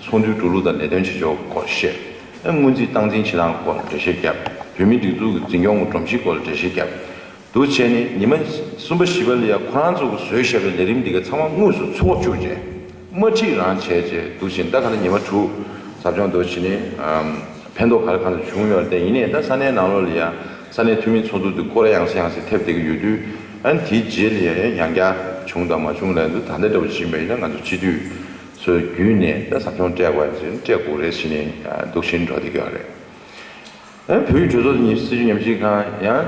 ཚོགས་འདུའི་འགྲོ་ལུགས་དང་ལས་དོན་བྱེད་ཕྱོགས་སྐོར་བཤད། ཨ་སྔོན་རྩིས་སྟངས་འཛིན་བྱེད་སྟངས་སྐོར་འགྲེལ་བཤད་བརྒྱབ། བོད་མིའི་སྒྲིག་འཛུགས་ཀྱི་འཛིན་སྐྱོང་གི་སྒྲོམ་གཞིའི་སྐོར་ལ་འགྲེལ་བཤད་བརྒྱབ། འདུག་བྱས་ནས་ཉི་མ་གསུམ་པ་བཞི་པ་ལ་ཡ་ཁོ་རང་ཚོ་གི་བཟོས་བཞག་པའི་ལས་རིམ་འདི་ག་ཚང་མ་དངོས་སུ་ཚུར་བཅུག་བྱས། མ་ཁྲིད་རང་བྱས་བྱས་འདུག་བྱས་ད་ག་ལ་ཉི་མ་དྲུག་ཟབ་སྦྱོང་འདུག་བྱས་ནས་ཨམ་ཕན་ཐོགས་ག་རེ་གང་འཚམ་བྱུང་ཡོད་རེད། དེ་ཡིན་ནའི་ད་ས་གནས་ནང་ལོགས་ལ་ཡ་ས་གནས་འཐུས་མི་ཚོགས་འདུ་འདི་སྐོར་ར་ཡང་སེ་ཡང་སེ་ཐེབས་བསྡད་ཀྱི་ཡོད་དུས། ཨ་ནི་དེའི་རྗེས་ལ་ཡ་ཡང་བསྐྱར་བྱུང་དང་མ་བྱུང་ལབ་དུས་ད་ལྟ་འདྲ་བོ་ཕྱིན་པ་ཡིན་ན་ང་ཚོ་སྤྱི་འཐུས་ཚོའི་བརྒྱུད་ནས་ད་ཟབ་སྦྱོང་སྤྲད་དགོས་ཡ་ཚོ་སྤྲད་དགོས་རེད་ཟེར་ནས་འདུག་བྱས་འགྲོ་བསྡད་ཀྱི་ཡོད་རེད། ཨ་བོད་ཀྱི་གྲོས་ཚོགས་ཉི་སྲིད་བྱུས་ཉམས་ཞིབ་ཁང་ཡང་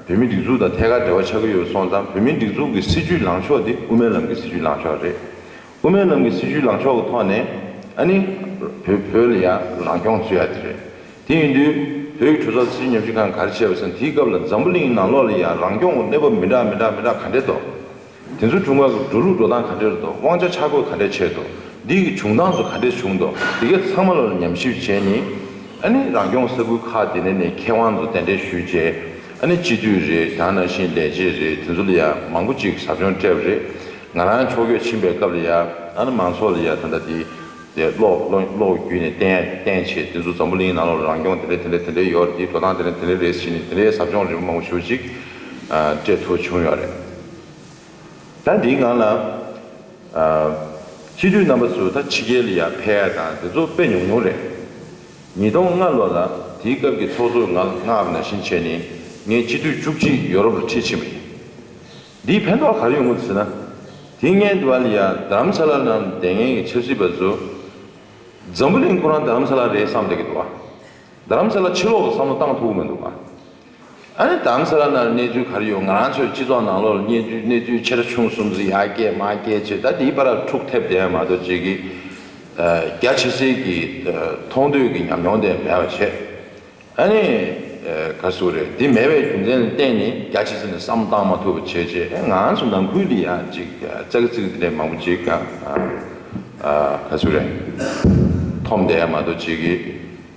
བོད་མིའི་སྒྲིག་འཛུགས་དང་ཐད་ཀར་འབྲེལ་བ་ཆགས་ཀྱི་ཡོད་སོང་ཙང་། བོད་མིའི་སྒྲིག་འཛུགས་ཀྱི་སྲིད་བྱུས་ལངས་ཕྱོགས་དེ་དབུ་མའི་ལམ་གྱི་སྲིད་བྱུས་ལངས་ཕྱོགས་རེད། དབུ་མའི་ལམ་གྱི་སྲིད་བྱུས་ལངས་ཕྱོགས་ཀྱི་ཐོག་ནས་ཨ་ནི་བོད་བོད་ལ་ཡང་རང་སྐྱོང་རྩོད་ཡ་དེ་རེད། དེ་ཡིན་དུས་བོད་ཀྱི་གྲོས་ཚོགས་སྲིད་བྱུས་ཉམས་ཞིབ་ཁང་ག་རེ་བྱས་པ་ཟེར་ན། དེའི་སྐབས་ལ་འཛམ་བུ་གླིང་ནང་ལོགས་ལ་ཡང་རང་སྐྱོང་གི་གནས་བབ་མི་འདྲ་མི་འདྲ་མི་འདྲ་ག་འདྲས་འདུག་དེ་ཚོའི་དྲུང་འགོ་གི་འགྲོ་ལུགས་འགྲོ་སྟངས་ག་འདྲས་རེད་འདུག་དབང་ཆ་ཆ་བགོས་ག་འདྲས་བྱས་འདུག་འདི་གི་བྱུང་སྟངས་ཚོ་ག་འདྲས་བྱུང་འདུག་འདི་གའི་ཚང་མ་ལ་ཉམས་ཞིབ་བྱས་ནས། ཨ་ནི་རང་སྐྱོང་ས་ཁུལ་ཁག་དེ་ནས་ནས་མཁས་དབང་ཚོ་གདན་འདྲེན་ཞུས་བྱས། ཨ་ནི་སྤྱི་འཐུས་རེད། ད་ནང་བཞིན་ལས་བྱེད་རེད། དེ་ཚོ་ལ་ཡ་མང་པོ་ཅིག་ཟབ་སྦྱོང་སྤྲད་པ་རེད། ང་རང་ཕྱོགས་སྐྱོད་ཕྱིན་པའི་སྐབས་ལ་ཡ་ཨ་ནི་མང་ཚོགས་ལ་ཡ་ད་ལྟ་དེ་དེ་གློག་གློག་གློག་བརྒྱུད་ནས་བསྟན་བསྟན་བྱས། དེ་ཚོ་འཛམ་བུ་གླིང་ནང་ལོགས་ལ་རང་སྐྱོང་དེ་འདྲས་དེ་འདྲས་དེ་འདྲས་ཡོད་རེད། དེའི་འགྲོ་སྟངས་དེ་འདྲས་དེ་འདྲས་རེད་ཟེར་ནས་དེ་འདྲས་ཟབ་སྦྱོང་རིམ་པ་མང་པོ་ཞེ་པོ་ཅིག་ཨ་སྤྲད་ཐུབ་བྱུང་ཡོད་རེད། ད་འདིའི་སྒང་ལ་ཨ་སྤྱི་འཐུས་རྣམ་པ་ཚོ་ད་ཕྱི་རྒྱལ་ལ་ཡར་ཕེབས་ཡ་དང་དེ་ཚོ་དཔེ་ཉུང་ཉུང་རེད། ཉིས་སྟོང་ལྔ་ལོ་ལ་དེའི་སྐབས་ཀྱི་ཚོགས་གཙོ་ང་མངགས་པ་ནང་བཞིན་བྱས་ནས་ངས་སྤྱི་འཐུས་བཅུ་གཅིག་ཡོ་རོབ་ལ་ཁྲིད་ཕྱིན་པ་ཡིན། འདིའི་ཕན་ཐོགས་ག་རེ་ཡོང་གི་ཟེར་ན། དེ་སྔའི་དུས་ལ་ཡ་རྡ་རམ་ས་ལ་ནང་བསྡད་མཁན་གྱི་ཆབ་སྲིད་པ་ཚོ་འཛམ་བུ་གླིང་ཁོ་རང་རྡ་རམ་ས་ལ་རེད་བསམ་བསྡད་ཀྱི་འདུག་བ། རྡ་རམ་ས་ལ་ཕྱི་ལོགས་ལ་བསམ་བློ་བཏང་ཐུབ་ཀྱི་མི་འདུག་བ། ཨ་ནི་རྡ་རམ་ས་ལ་ནང་གནས་ཚུལ་ག་རེ་ཡོད། ང་རང་ཚོའི་སྤྱི་ཚོགས་ནང་ལོགས་ལ་གནས་ཚུལ་གནས་ཚུལ་ཆེ་ཕྲ་ཆུང་གསུམ་ཚོ་ཡར་སྐྱེལ་མར་སྐྱེལ་བྱས། ད་དེའི་བར་ལ་འཁྲུག་ཐེབས་བསྡད་མ་གཏོགས་ཅིག་གི་ཨ་རྒྱ་ཆེ་སའི་གི་ཨ་མཐོང་ཐོས་ཀྱི་ཉམས་མྱོང་དེ་མེད་པ་བྱས། ཨ་ནི་ཨ་ག་ཟེར་རེད། འདི་མེད་པའི་རྒྱུ་མཚན་ལ་བརྟེན་ནས་རྒྱ་ཆེ་ས་ནས་བསམ་བློ་བཏང་མ་ཐུབ་པ་བྱས་བྱས། ཨ་ང་ཚོ་ནང་ཁུལ་ལ་ཡང་ཅིག་ཙག་ཙིག་དེ་འདྲ་མང་པོ་ཅིག་ག་ཨ་ག་ཟེར་རེད། འཐོམ་བསྡད་ཡ་མ་གཏོགས་ཅིག་གི་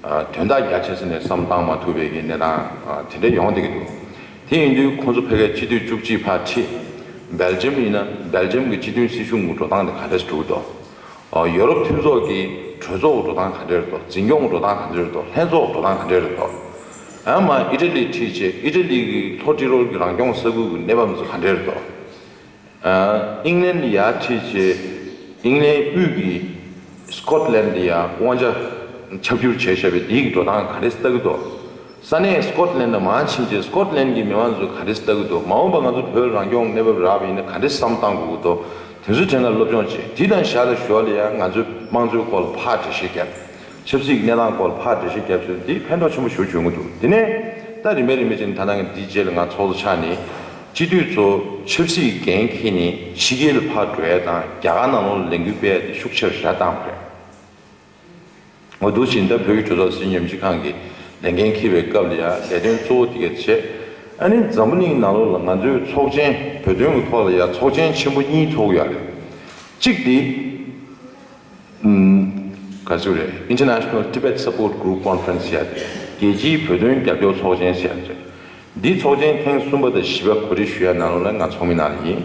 ཨ་དོན་དག་རྒྱ་ཆེ་ས་ནས་བསམ་བཏང་མ་ཐུབ་པའི་གི་གནས་སྟངས་ཨ་དེ་འདྲ་ཡོང་བསྡད་ཀྱི་འདུག་དེ་ཡིན་དུས་ཁོང་ཚོ་ཕ་གིར་སྤྱི་འཐུས་བཅུ་གཅིག་ཕར་ཁྲིད། སྦེལ་ཇམ་ཡིན་ན་སྦེལ་ཇམ་གྱི་སྤྱི་མཐུན་སྲིད་གཞུང་གི་འགྲོ་སྟངས་དེ་ག་འདྲས་འགྲོ་གི་འདུག་ཨ་ཡོ་རོབ་མཐུན་ཚོགས་ཀྱི་གྲོས་ཚོགས་ཀྱི་འགྲོ་སྟངས་ག་འདྲས་རེད་འདུག་འཛིན་སྐྱོང་གི་འགྲོ་སྟངས་ག་འདྲས་རེད་འདུག་ལྷན་ཚོགས་ཀྱི་འགྲོ་སྟངས་ག་འདྲས་རེད་འདུག་ཨ་མ་ཨི་ཊ་ལི་ཁྲིད་བྱས། ཨི་ཊ་ལི་གི་ལྷོ་ཏི་རོལ་གྱི་རང་སྐྱོང་ས་ཁུལ་གྱི་གནས་བབ་ཚོ་ག་འདྲས་རེད་འདུག་ཨ་ཨིང་ལན་ཡར་ཁྲིད་བྱས། ཨིང་ལན་དབུས་ཀྱི་སྐོཊ་ལན་ལ་ཡ་དབང་ཆ་ ཁྱབ་བསྒྱུར་བྱས་བཞག་པའི་དེའི་འགྲོ་སྟངས་ག་རེ་ལྟ་གི་འདུག་ས་གནས་སི་ཀོཊ་ལན་ལ་མར་ཕྱིན་རྗེས་སི་ཀོཊ་ལན་གྱི་མི་མང་ཚོས་ག་རེ་ལྟ་གི་འདུག་མ་འོངས་པ་ང་ཚོ་བོད་རང་སྐྱོང་གནས་བབ་རག་པ་ཡིན་ན་ག་རེ་བསམ་བཏང་དགོས་ཀྱི་འདུག་དེ་ཚོའི་ཐད་ལ་སློབ་སྦྱོང་བྱེད། དེ་དང་ཞར་ལ་ཞོར་ལ་ཡང་ང་ཚོའི་དམངས་གཙོའི་སྐོར་ལ་ཕར་འགྲེལ་བཤད་བརྒྱབ། ཆབ་སྲིད་ཀྱི་གནས་སྟངས་སྐོར་ལ་ཕར་འགྲེལ་བཤད་བརྒྱབ་ཚུལ་འདི་ཕན་ཐོགས་ཆེན་པོ་ཞེ་པོ་བྱུང་གི་འདུག་དེ་ནས་ད་རིམ་པས་རིམ་པས་བྱས་ནས་ད་ལྟ་འདིའི་རྗེས་ལ་ང་ཚོགས་གཙོ་ཆགས་ནས་སྤྱི་འཐུས་ཚོ་ཆབ་སྲིད་འགན་འཁྱེར་ནས་ཕྱི་རྒྱལ་ལ་ཕར་འགྲོ་ཡ་དང་རྒྱ་གར་ནང་ལོགས་ལ་ལས་འགུལ་སྤེལ་ཡ་དེ་ཤུགས་ཆེར་ར་བཏང་བ་རེད། འོ་འདུག་ཅིང་ད་བོད་ཀྱི་གྲོས་ཚོགས་སྲིད་ཉམས་ཞིབ་ཁང་གི་ལས་འགན་འཁྱེར་བའི་སྐབས་ལ་ཡང་ལས་དོན་གཙོ་བོ་དེ་ག་བྱས། ཨ་ནི་འཛམ་བུ་གླིང་ནང་ལོགས་ལ་ང་ཚོའི་ཚོགས་ཆེན་བོད་དོན་གྱི་ཐོག་ལ་ཡང་ཚོགས་ཆེན་ཆེན་པོ་གཉིས་ཚོགས་ཡོད་རེད། གཅིག་དེ་ཨུམ། ག་ཚོད་རེད། International Tibet Support Group Conference ཟེར་ཡ་དེ་རེད། རྒྱལ་སྤྱིའི་བོད་དོན་རྒྱབ་སྐྱོར་ཚོགས་ཆེན་ཟེར་ཡ་དེ་རེད། འདིའི་ཚོགས་ཆེན་ཐེངས་གསུམ་པ་དང་བཞི་པ་གོ་སྒྲིག་ཞུ་ཡ་ནང་ལོགས་ལ་ང་ཚོགས་མི་ནང་ལ་ཡིན།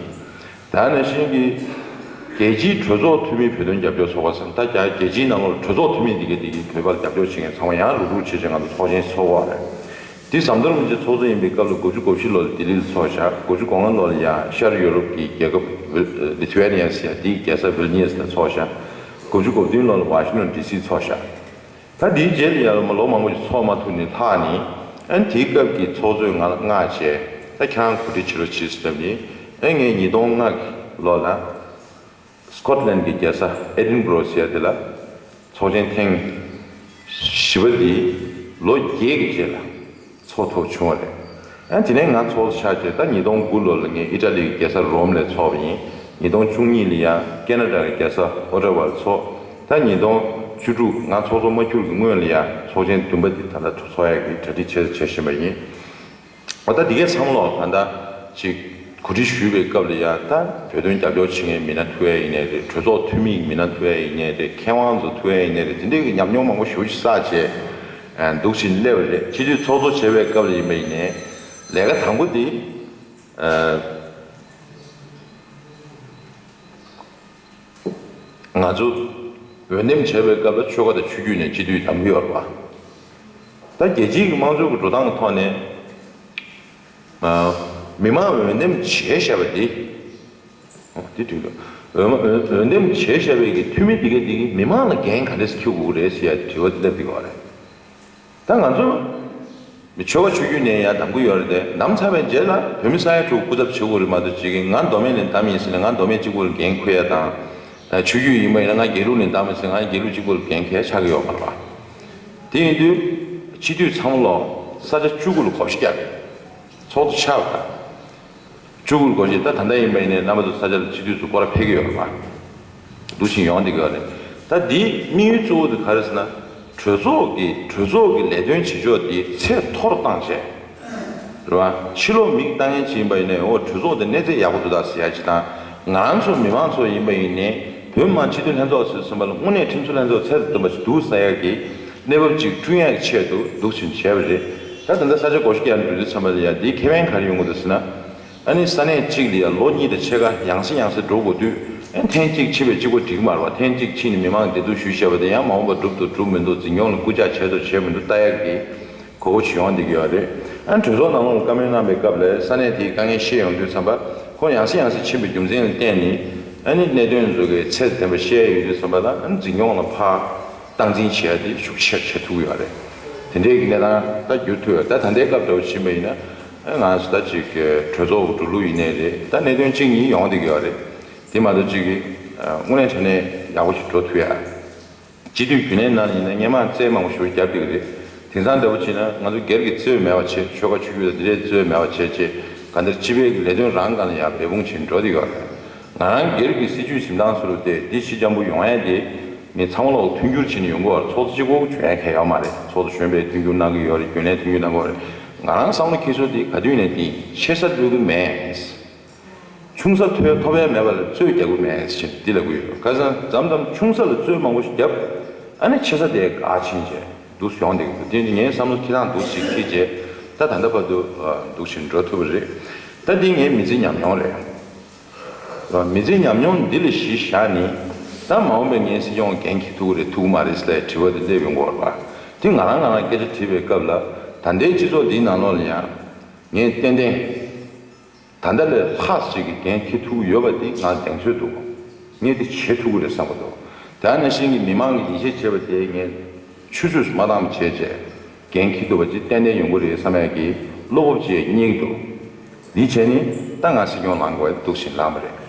ད་ནང་བཞིན་གྱི་རྒྱལ་སྤྱིའི་གྲོས་ཚོགས་འཐུས་མིའི་བོད་དོན་རྒྱབ་སྐྱོར་ཚོགས་པ་ཟེར་ད་རྒྱ་རྒྱལ་སྤྱིའི་ནང་ལོགས་གྲོས་ཚོགས་འཐུས་མི་འདི་གའི་འདི་གའི་བོད་པར་རྒྱབ་སྐྱོར་བྱེད་མཁན་ཚང་མ་ཡང་རུག་རུག་བྱེད་བྱེད་ང་ཚོ་ཚོགས་ཆེན་ཚོགས་པ་རེད། འདི་ཟམ་གདོང་རིན་པོ་ཆེ་ཚོགས་གཙོ་ཡིན་པའི་སྐབས་ལ་དགུ་བཅུ་གོ་བཞི་ལོ་ལ་ལྡི་ལི་ལ་ཚོགས་བཞག་དགུ་བཅུ་གོ་ལྔ་ལོ་ལ་ཡང་ཤར་ཡོ་རོབ་ཀྱི་རྒྱལ་ཁབ་ལི་ཐུ་ཝེ་ནི་ཡ་ཟེར་ཡ་འདིའི་རྒྱལ་ས་ཝིལ་ནི་ཡ་སི་ལ་ཚོགས་བཞག་དགུ་བཅུ་གོ་བདུན་ལོ་ལ་ཝ་ཤིང་ཊོན་ཌི་སི་ཚོགས་བཞག་ད་དེའི་རྗེས་ལ་ཡང་ལོ་མང་པོ་ཞིག་ཚོགས་མ་ཐུབ་ནས་ལྷག་ནས་ཨ་ནི་དེའི་སྐབས་ཀྱི་ཚོགས་གཙོས་ང་ལ་མངགས་བྱས་ད་ཁྱེད་རང་གོ་སྒྲིག་བྱེད་རོགས་བྱེད་ཟེར་ནས་ཨ་ངས་ཉིས་སྟོང་ལྔ་གི་ལོ་ལ་སི་ཀོཊ་ལན་གྱི་རྒྱལ་ས་ཨེ་ཌིན་བྷུ་རོ་ཟེར་ཡ་དེ་ལ་ཚོགས་ཆེན་ཐེངས་བཞི་པ་འདི་ལོ་བརྒྱད་ཀྱི་རྗེས་ལ་ཚོགས་ཐུབ་བྱུང་བ་རེད། ཨ་དེ་ནས་ང་ཚོགས་གཙོ་ཆགས་རྗེས་ད་ཉིས་སྟོང་དགུ་ལོ་ལ་ངས་ཨི་ཊ་ལི་གི་རྒྱལ་ས་རོམ་ལ་ཚོགས་པ་ཡིན། ཉིས་སྟོང་བཅུ་གཉིས་ལ་ཡང་ཀེ་ན་ཌ་གི་རྒྱལ་ས་ཨོ་ཊ་ཝ་ལ་ཚོགས། ད་ཉིས་སྟོང་བཅུ་དྲུག་ང་ཚོགས་གཙོ་མ་གྱུར་གྱི་སྔོན་ལ་ཡང་ཚོགས་ཆེན་བདུན་པ་འདི་ད་ལྟ་ཚོགས་ཡག་གི་གྲ་སྒྲིག་བྱས་བྱེད་བཞིན་པ་ཡིན། འོ་ད་འདི་གའི་ཚང་མ་ལོག་ད་ལྟ་ཅིག་གོ་སྒྲིག་ཞུས་པའི་སྐབས་ལ་ཡང་ད་བོད་དོན་རྒྱབ་སྐྱོར་བྱེད་མཁན་མི་སྣ་ཐུག་ཡ་ཡིན་ནའི་རེད། གྲོས་ཚོགས་འཐུས་མི་ཡི་མི་སྣ་ཐུག་ཡ་ཡིན་ནའི་རེད། མཁས་དབང་ཚོ་ཐུག་ཡ་ཡིན་ནའི་རེད། དེ་འདྲའི་གི་ཉམས་མྱོང་མང་པོ་ཞེ་པོ་ཞིག་བསགས་བྱས་འདུག་བཞིན་སླེབས་པ་རེད། སྤྱི་འཐུས་ཚོགས་གཙོ་བྱེད་པའི་སྐབས་ལ་ཡིན་པ་ཡིན་ནའི་ལས་ཀ་དང་པོ་དེ། ང་ཚོ་འོས་འདེམས་བྱས་པའི་སྐབས་ལ་ཆོལ་ཁ་དང་ཆོས་བརྒྱུད་ནས་སྤྱི་འཐུས་བདམས་ཀྱི་ཡོད་རེད་པ། ད་རྒྱལ་སྤྱིའི་གི་དམངས་གཙོའི་གི་འགྲོ་སྟངས་ཀྱི་ཐོག་ནས་མི་མང་འོས་འདེམས་བྱས་བཞག་པ་དེ་དེ་དུས་འོས་འོས་འདེམས་བྱས་བཞག་པའི་གི་འཐུས་མི་དེ་ག་དེ་གི་མི་མང་ལ་འགན་ག་འདྲས་འཁྱེར་དགོས་ཀྱི་རེད་ཟེར་ཡ་དྲི་བ་དེ་སླེབས་བསྡད་ཡོད་རེད། ད་ང་ཚོ་ཆོལ་ཁ་ཆོས་བརྒྱུད་ནས་ཡང་བདམས་ཀྱི་ཡོད་རེད་དེ། བདམས་ཚར་བའི་རྗེས་ལ་བོད་མི་ས་ཡ་དྲུག་སྐུ་ཚབ་བྱེད་དགོས་རེད་མ་གཏོགས་ཅིག་གིས་ང་མདོ་སྨད་ནས་བདམས་ཡིན་ཟེར་ནས་ང་མདོ་སྨད་གཅིག་པུ་ལ་འགན་འཁུར་ཡ་དང་། ཆོས་བརྒྱུད་ཡིན་པ་ཡིན་ན་ང་དགེ་ལུགས་ནས་བདམས་ཡིན་ཟེར་ང་དགེ་ལུགས་གཅིག་པུ་ལ་འགན་འཁྱེར་ཆགས་ཀྱི་ཡོད་མ་རེད་པ། དེ་ཡིན་དུས་སྤྱི་འཐུས་ཚང་མ་ལོག་ས་ཆ་བཅུ་དགུ་ལ་བགོ་བཤའ་བརྒྱབ། ཚོགས་གཙོ་ཆགས་པ་དང་། བཅུ་དགུ་བགོ་བཤའ་ད་ད་ལྟ་ཡིན་པ་ཡིན་ནའི་རྣམ་པ་ཚོ་ས་ཆ་ལ་སྤྱི་འཐུས་ཚོ་སྐོར་ར་ཕེབས་ཀྱི་ཡོད་རེད་པ། འདུག་བཞིན་ཡོང་བསྡད་ཀྱི་ཡོད་རེད། ད་འདིའི་དམིགས་ཡུལ་གཙོ་བོ་དེ་ག་རེ་ཟེར་ན། གྲོས་ཚོགས་ཀྱི་གྲོས་ཚོགས་ཀྱི་ལས་དོན་བྱེད་ཕྱོགས་དེ་ཚད་མཐོ་རུ་བཏང་བྱས། རེད་བ། ཕྱི་ལོགས་མིག་ལྟ་མཁན་ཅིག་ཡིན་པ་ཡིན་ནའི་འོ་གྲོས་ཚོགས་དེ་གནས་ཚད་ཡག་པོ་འདུག་ད་ཟེར་ཡ་ཅིག་དང་། ང་རང་ཚོ་མི་མང་ཚོ་ཡིན་པ་ཡིན་ནའི་བོད་མི་མང་སྤྱི་འཐུས་ལྷན་ཚོགས་ཟེར་ཙམ་པ་ལ་དངོས་གནས་ཁྲིམས་བཟོ་ལྷན་ཚོགས་ཚད་དང་ལྡན་པ་ཞིག་འདུག་ཟེར་ཡ་གི་གནས་བབ་ཅིག་བསྐྲུན་ཡ་གི་ཆེད་དུ་འདུག་བཞིན་བྱས་པ་རེད། ད་ད་ལྟ་ས་ཆ་བགོ་བཤའ་རྒྱག་འགྲོ་དུས་ཙམ་པ་ལ་ཡ་འདིའི་ཁེ་ཕན་ག་རེ་ཡོང་གི་འདུག་ཟེར་ན། ཨ་ནི་ས་གནས་གཅིག་ལ་ཡང་ལོ་གཉིས་དང་ཕྱེད་ཀ་ཡང་སེ་ཡང་སེ་འགྲོ་དགོས་དུས། ཨ་ནི་ཐེངས་གཅིག་ཕྱིན་པས་གཅིག་པོ་འགྲིག་གི་མ་རེད་བ། ཐེངས་གཅིག་ཕྱིན་ནས་མི་མང་གི་བདེ་སྡུག་ཞུས་བཞག་པ་དེ་ཡང་མ་འོངས་པ་འགྲུབ་འདུག་འགྲུབ་མི་འདུག་འཛིན་སྐྱོང་ལ་སྐུལ་ལྕག་བྱས་འདུག་བྱས་མི་འདུག་ལྟ་ཡག་གི་གོ་སྐབས་ཤིག་ཡོང་བསྡད་ཀྱི་ཡོད་རེད། ཨ་ནི་གྲོས་ཚོགས་ནང་ལོགས་ལ་བཀའ་མོལ་གནང་པའི་སྐབས་ལ་ས་གནས་དེའི་དཀའ་ངལ་ཤེས་ཡོང་དུས་ཙམ་པ། ཁོང་ཡང་སེ་ཡང་སེ་ཕྱིན་པའི་རྒྱུ་མཚན་ལ་བརྟེན་ནས། ཨ་ནི་གནད་དོན་ཚོ་གི་ཚད་ལྡན་པ་བཤད་ཡོང་དུས་ཙམ་པ་ལ་ཨ་ནི་འཛིན་སྐྱོང་ལ་ཕར་སྟངས་འཛིན་བྱེད་ཡ་དེ་ཤུགས་ཆེར་བྱེད་ཐུབ་ཀྱི་ཡོད་རེད། དེ་འདྲའི་གི་གནས་སྟངས་ད་འགྱུར་ཐུབ་ཡོད། ད་ད་ལྟའི་སྐབས་འདྲ་བོ་ཕྱིན་པ་ཡིན་ན། ང་ཚོ་ད་ཅིག་གྲོས་ཚོགས་འགྲོ་ལུགས་ཡིན་ནའི་རེད། ད་གནད་དོན་གཅིག་གཉིས་ཡོང་བསྡད་ཀྱི་ཡོད་རེད། དེ་མ་གཏོགས་ཅིག་གི་དངོས་གནས་དྲང་གནས་ཡག་པོ་ཞིག་འགྲོ་ཐུབ་ཡ། སྤྱི་འཐུས་རྒྱུན་ལས་ནང་ཡིན་ན་སྔོན་མ་རྩོད་མང་པོ་ཞིག་བརྒྱབ་བསྡད་ཀྱི་རེད། དེང་སང་འདྲ་པོ་བྱས་ན་ང་ཚོ་སྒེར་གྱི་རྩོད་མེད་པ་བྱས། ཆོལ་ཁ་ཆོས་བརྒྱུད་དང་དེ་འདྲའི་རྩོད་མེད་པ་བྱས་བྱས་ག་འདིར་སྤྱི་པའི་ལས་དོན་རང་སྒང་ལ་ཡང་འབད་འབུངས་བྱས་འགྲོ་བསྡད་ཀྱི་ཡོད་རེད། ང་རང་སྒེར་གྱི་སྲིད་བྱུས་འཛིན་སྟངས་སུ་རུ་དེ་འདི་ཕྱི་འཇམ་པོ་ཡོང་ཡ་དེ། མི་ཚང་མ་ལོག་མཐུན་འགྱུར་བྱས་ནས་ཡོང་དགོས་པར་ཚོགས་གཙོ་གཅིག་པོ་བྱུང་ཡ་གལ་ཡོད་མ་རེད། ཚོགས་གཙོ་གཞོན་པས་མཐུན་འགྱུར་གནང་གི་ཡོད་རེད། རྒྱུན་ལས་མཐུན་འགྱུར་གནང་གི་ཡོད་རེད། ང་རང་བསམ་བློ་འཁྱེར་ཕྱོགས་དེ་ག་དུས་ནས་དེ་ཆེ་ས་སྤྲོད་གི་མེད། ཆུང་ས་ཐོབ་ཐོབ་ཡ་མེད་པ་ལ་རྩོད་རྒྱག་གི་མེད་ཅེས་འདི་ལབ་གི་ཡོད། ཁ་སང་མཚམས་མཚམས་ཆུང་ས་ལ་རྩོད་མང་པོ་ཞིག་བརྒྱབ། ཨ་ནི་ཆེ་ས་དེ་འགག་ཕྱིན་བྱས་འདུག་ཡོང་བསྡད་ཀྱི་འདུག་དེ་ངའི་བསམ་བློ་འཁྱེར་སྟངས་འདུག་ཅིག་འཁྱེར་བྱས་ད་ད་ལྟ་བར་དུ་འདུག་བཞིན་འགྲོ་ཐུབ་པ་རེད། ད་འདི་ངའི་མི་ཚེའི་ཉམས་མྱོང་རེད། མི་ཚེའི་ཉམས་མྱོང་འདི་ལ་གཞི་བཞག་ནས་ད་མ་འོངས་པའི་ངའི་སྲིད་སྐྱོང་འགན་འཁྱེར་ཐུབ་ཀྱི་རེད་ཐུབ་ཀྱི་མ་རེད་ཟེར་ལ་དྲི་བ་འདི་སླེབས་ཡོང་གི་ཡོད་རེད་པ། དེ་ང་རང་ང་རང་སྐད་ཆ་དྲིས་པའི་སྐབས་ལ་ད་ལྟའི་སྤྱི་ཚོགས་འདིའི་ནང་ལོགས་ལ་ཡང་ངས་ཏན་ཏན་ད་ལྟ་ལས་ལྷག་ཅིག་གི་འགན་འཁྱེར་ཐུབ་ཀྱི་ཡོད་པ་འདི་ང་གདེང་ཚོད་འདུག་ངས་འདི་བྱེད་ཐུབ་ཀྱི་རེད་བསམ་གྱི་འདུག་དེ་ནང་བཞིན་གྱི་མི་མང་གིས་ཡིད་ཆེས་བྱེད་པ་དེ་ངས་ ཆུད་ཟོས་སུ་མ་བཏང་བ་བྱས་བྱས་འགན་འཁྱེར་ཐུབ་པ་ཅིག་ཏན་ཏན་ཡོང་གི་རེད་བསམ་ཡ་གི་བློ་སྤོབས་ཅིག་སྙིང་དུ། འདི་བྱས་ནི་ད་ང་སྲིད་སྐྱོང་ལངས་དགོས་འདུག་བཞིན་ལངས་པ་རེད།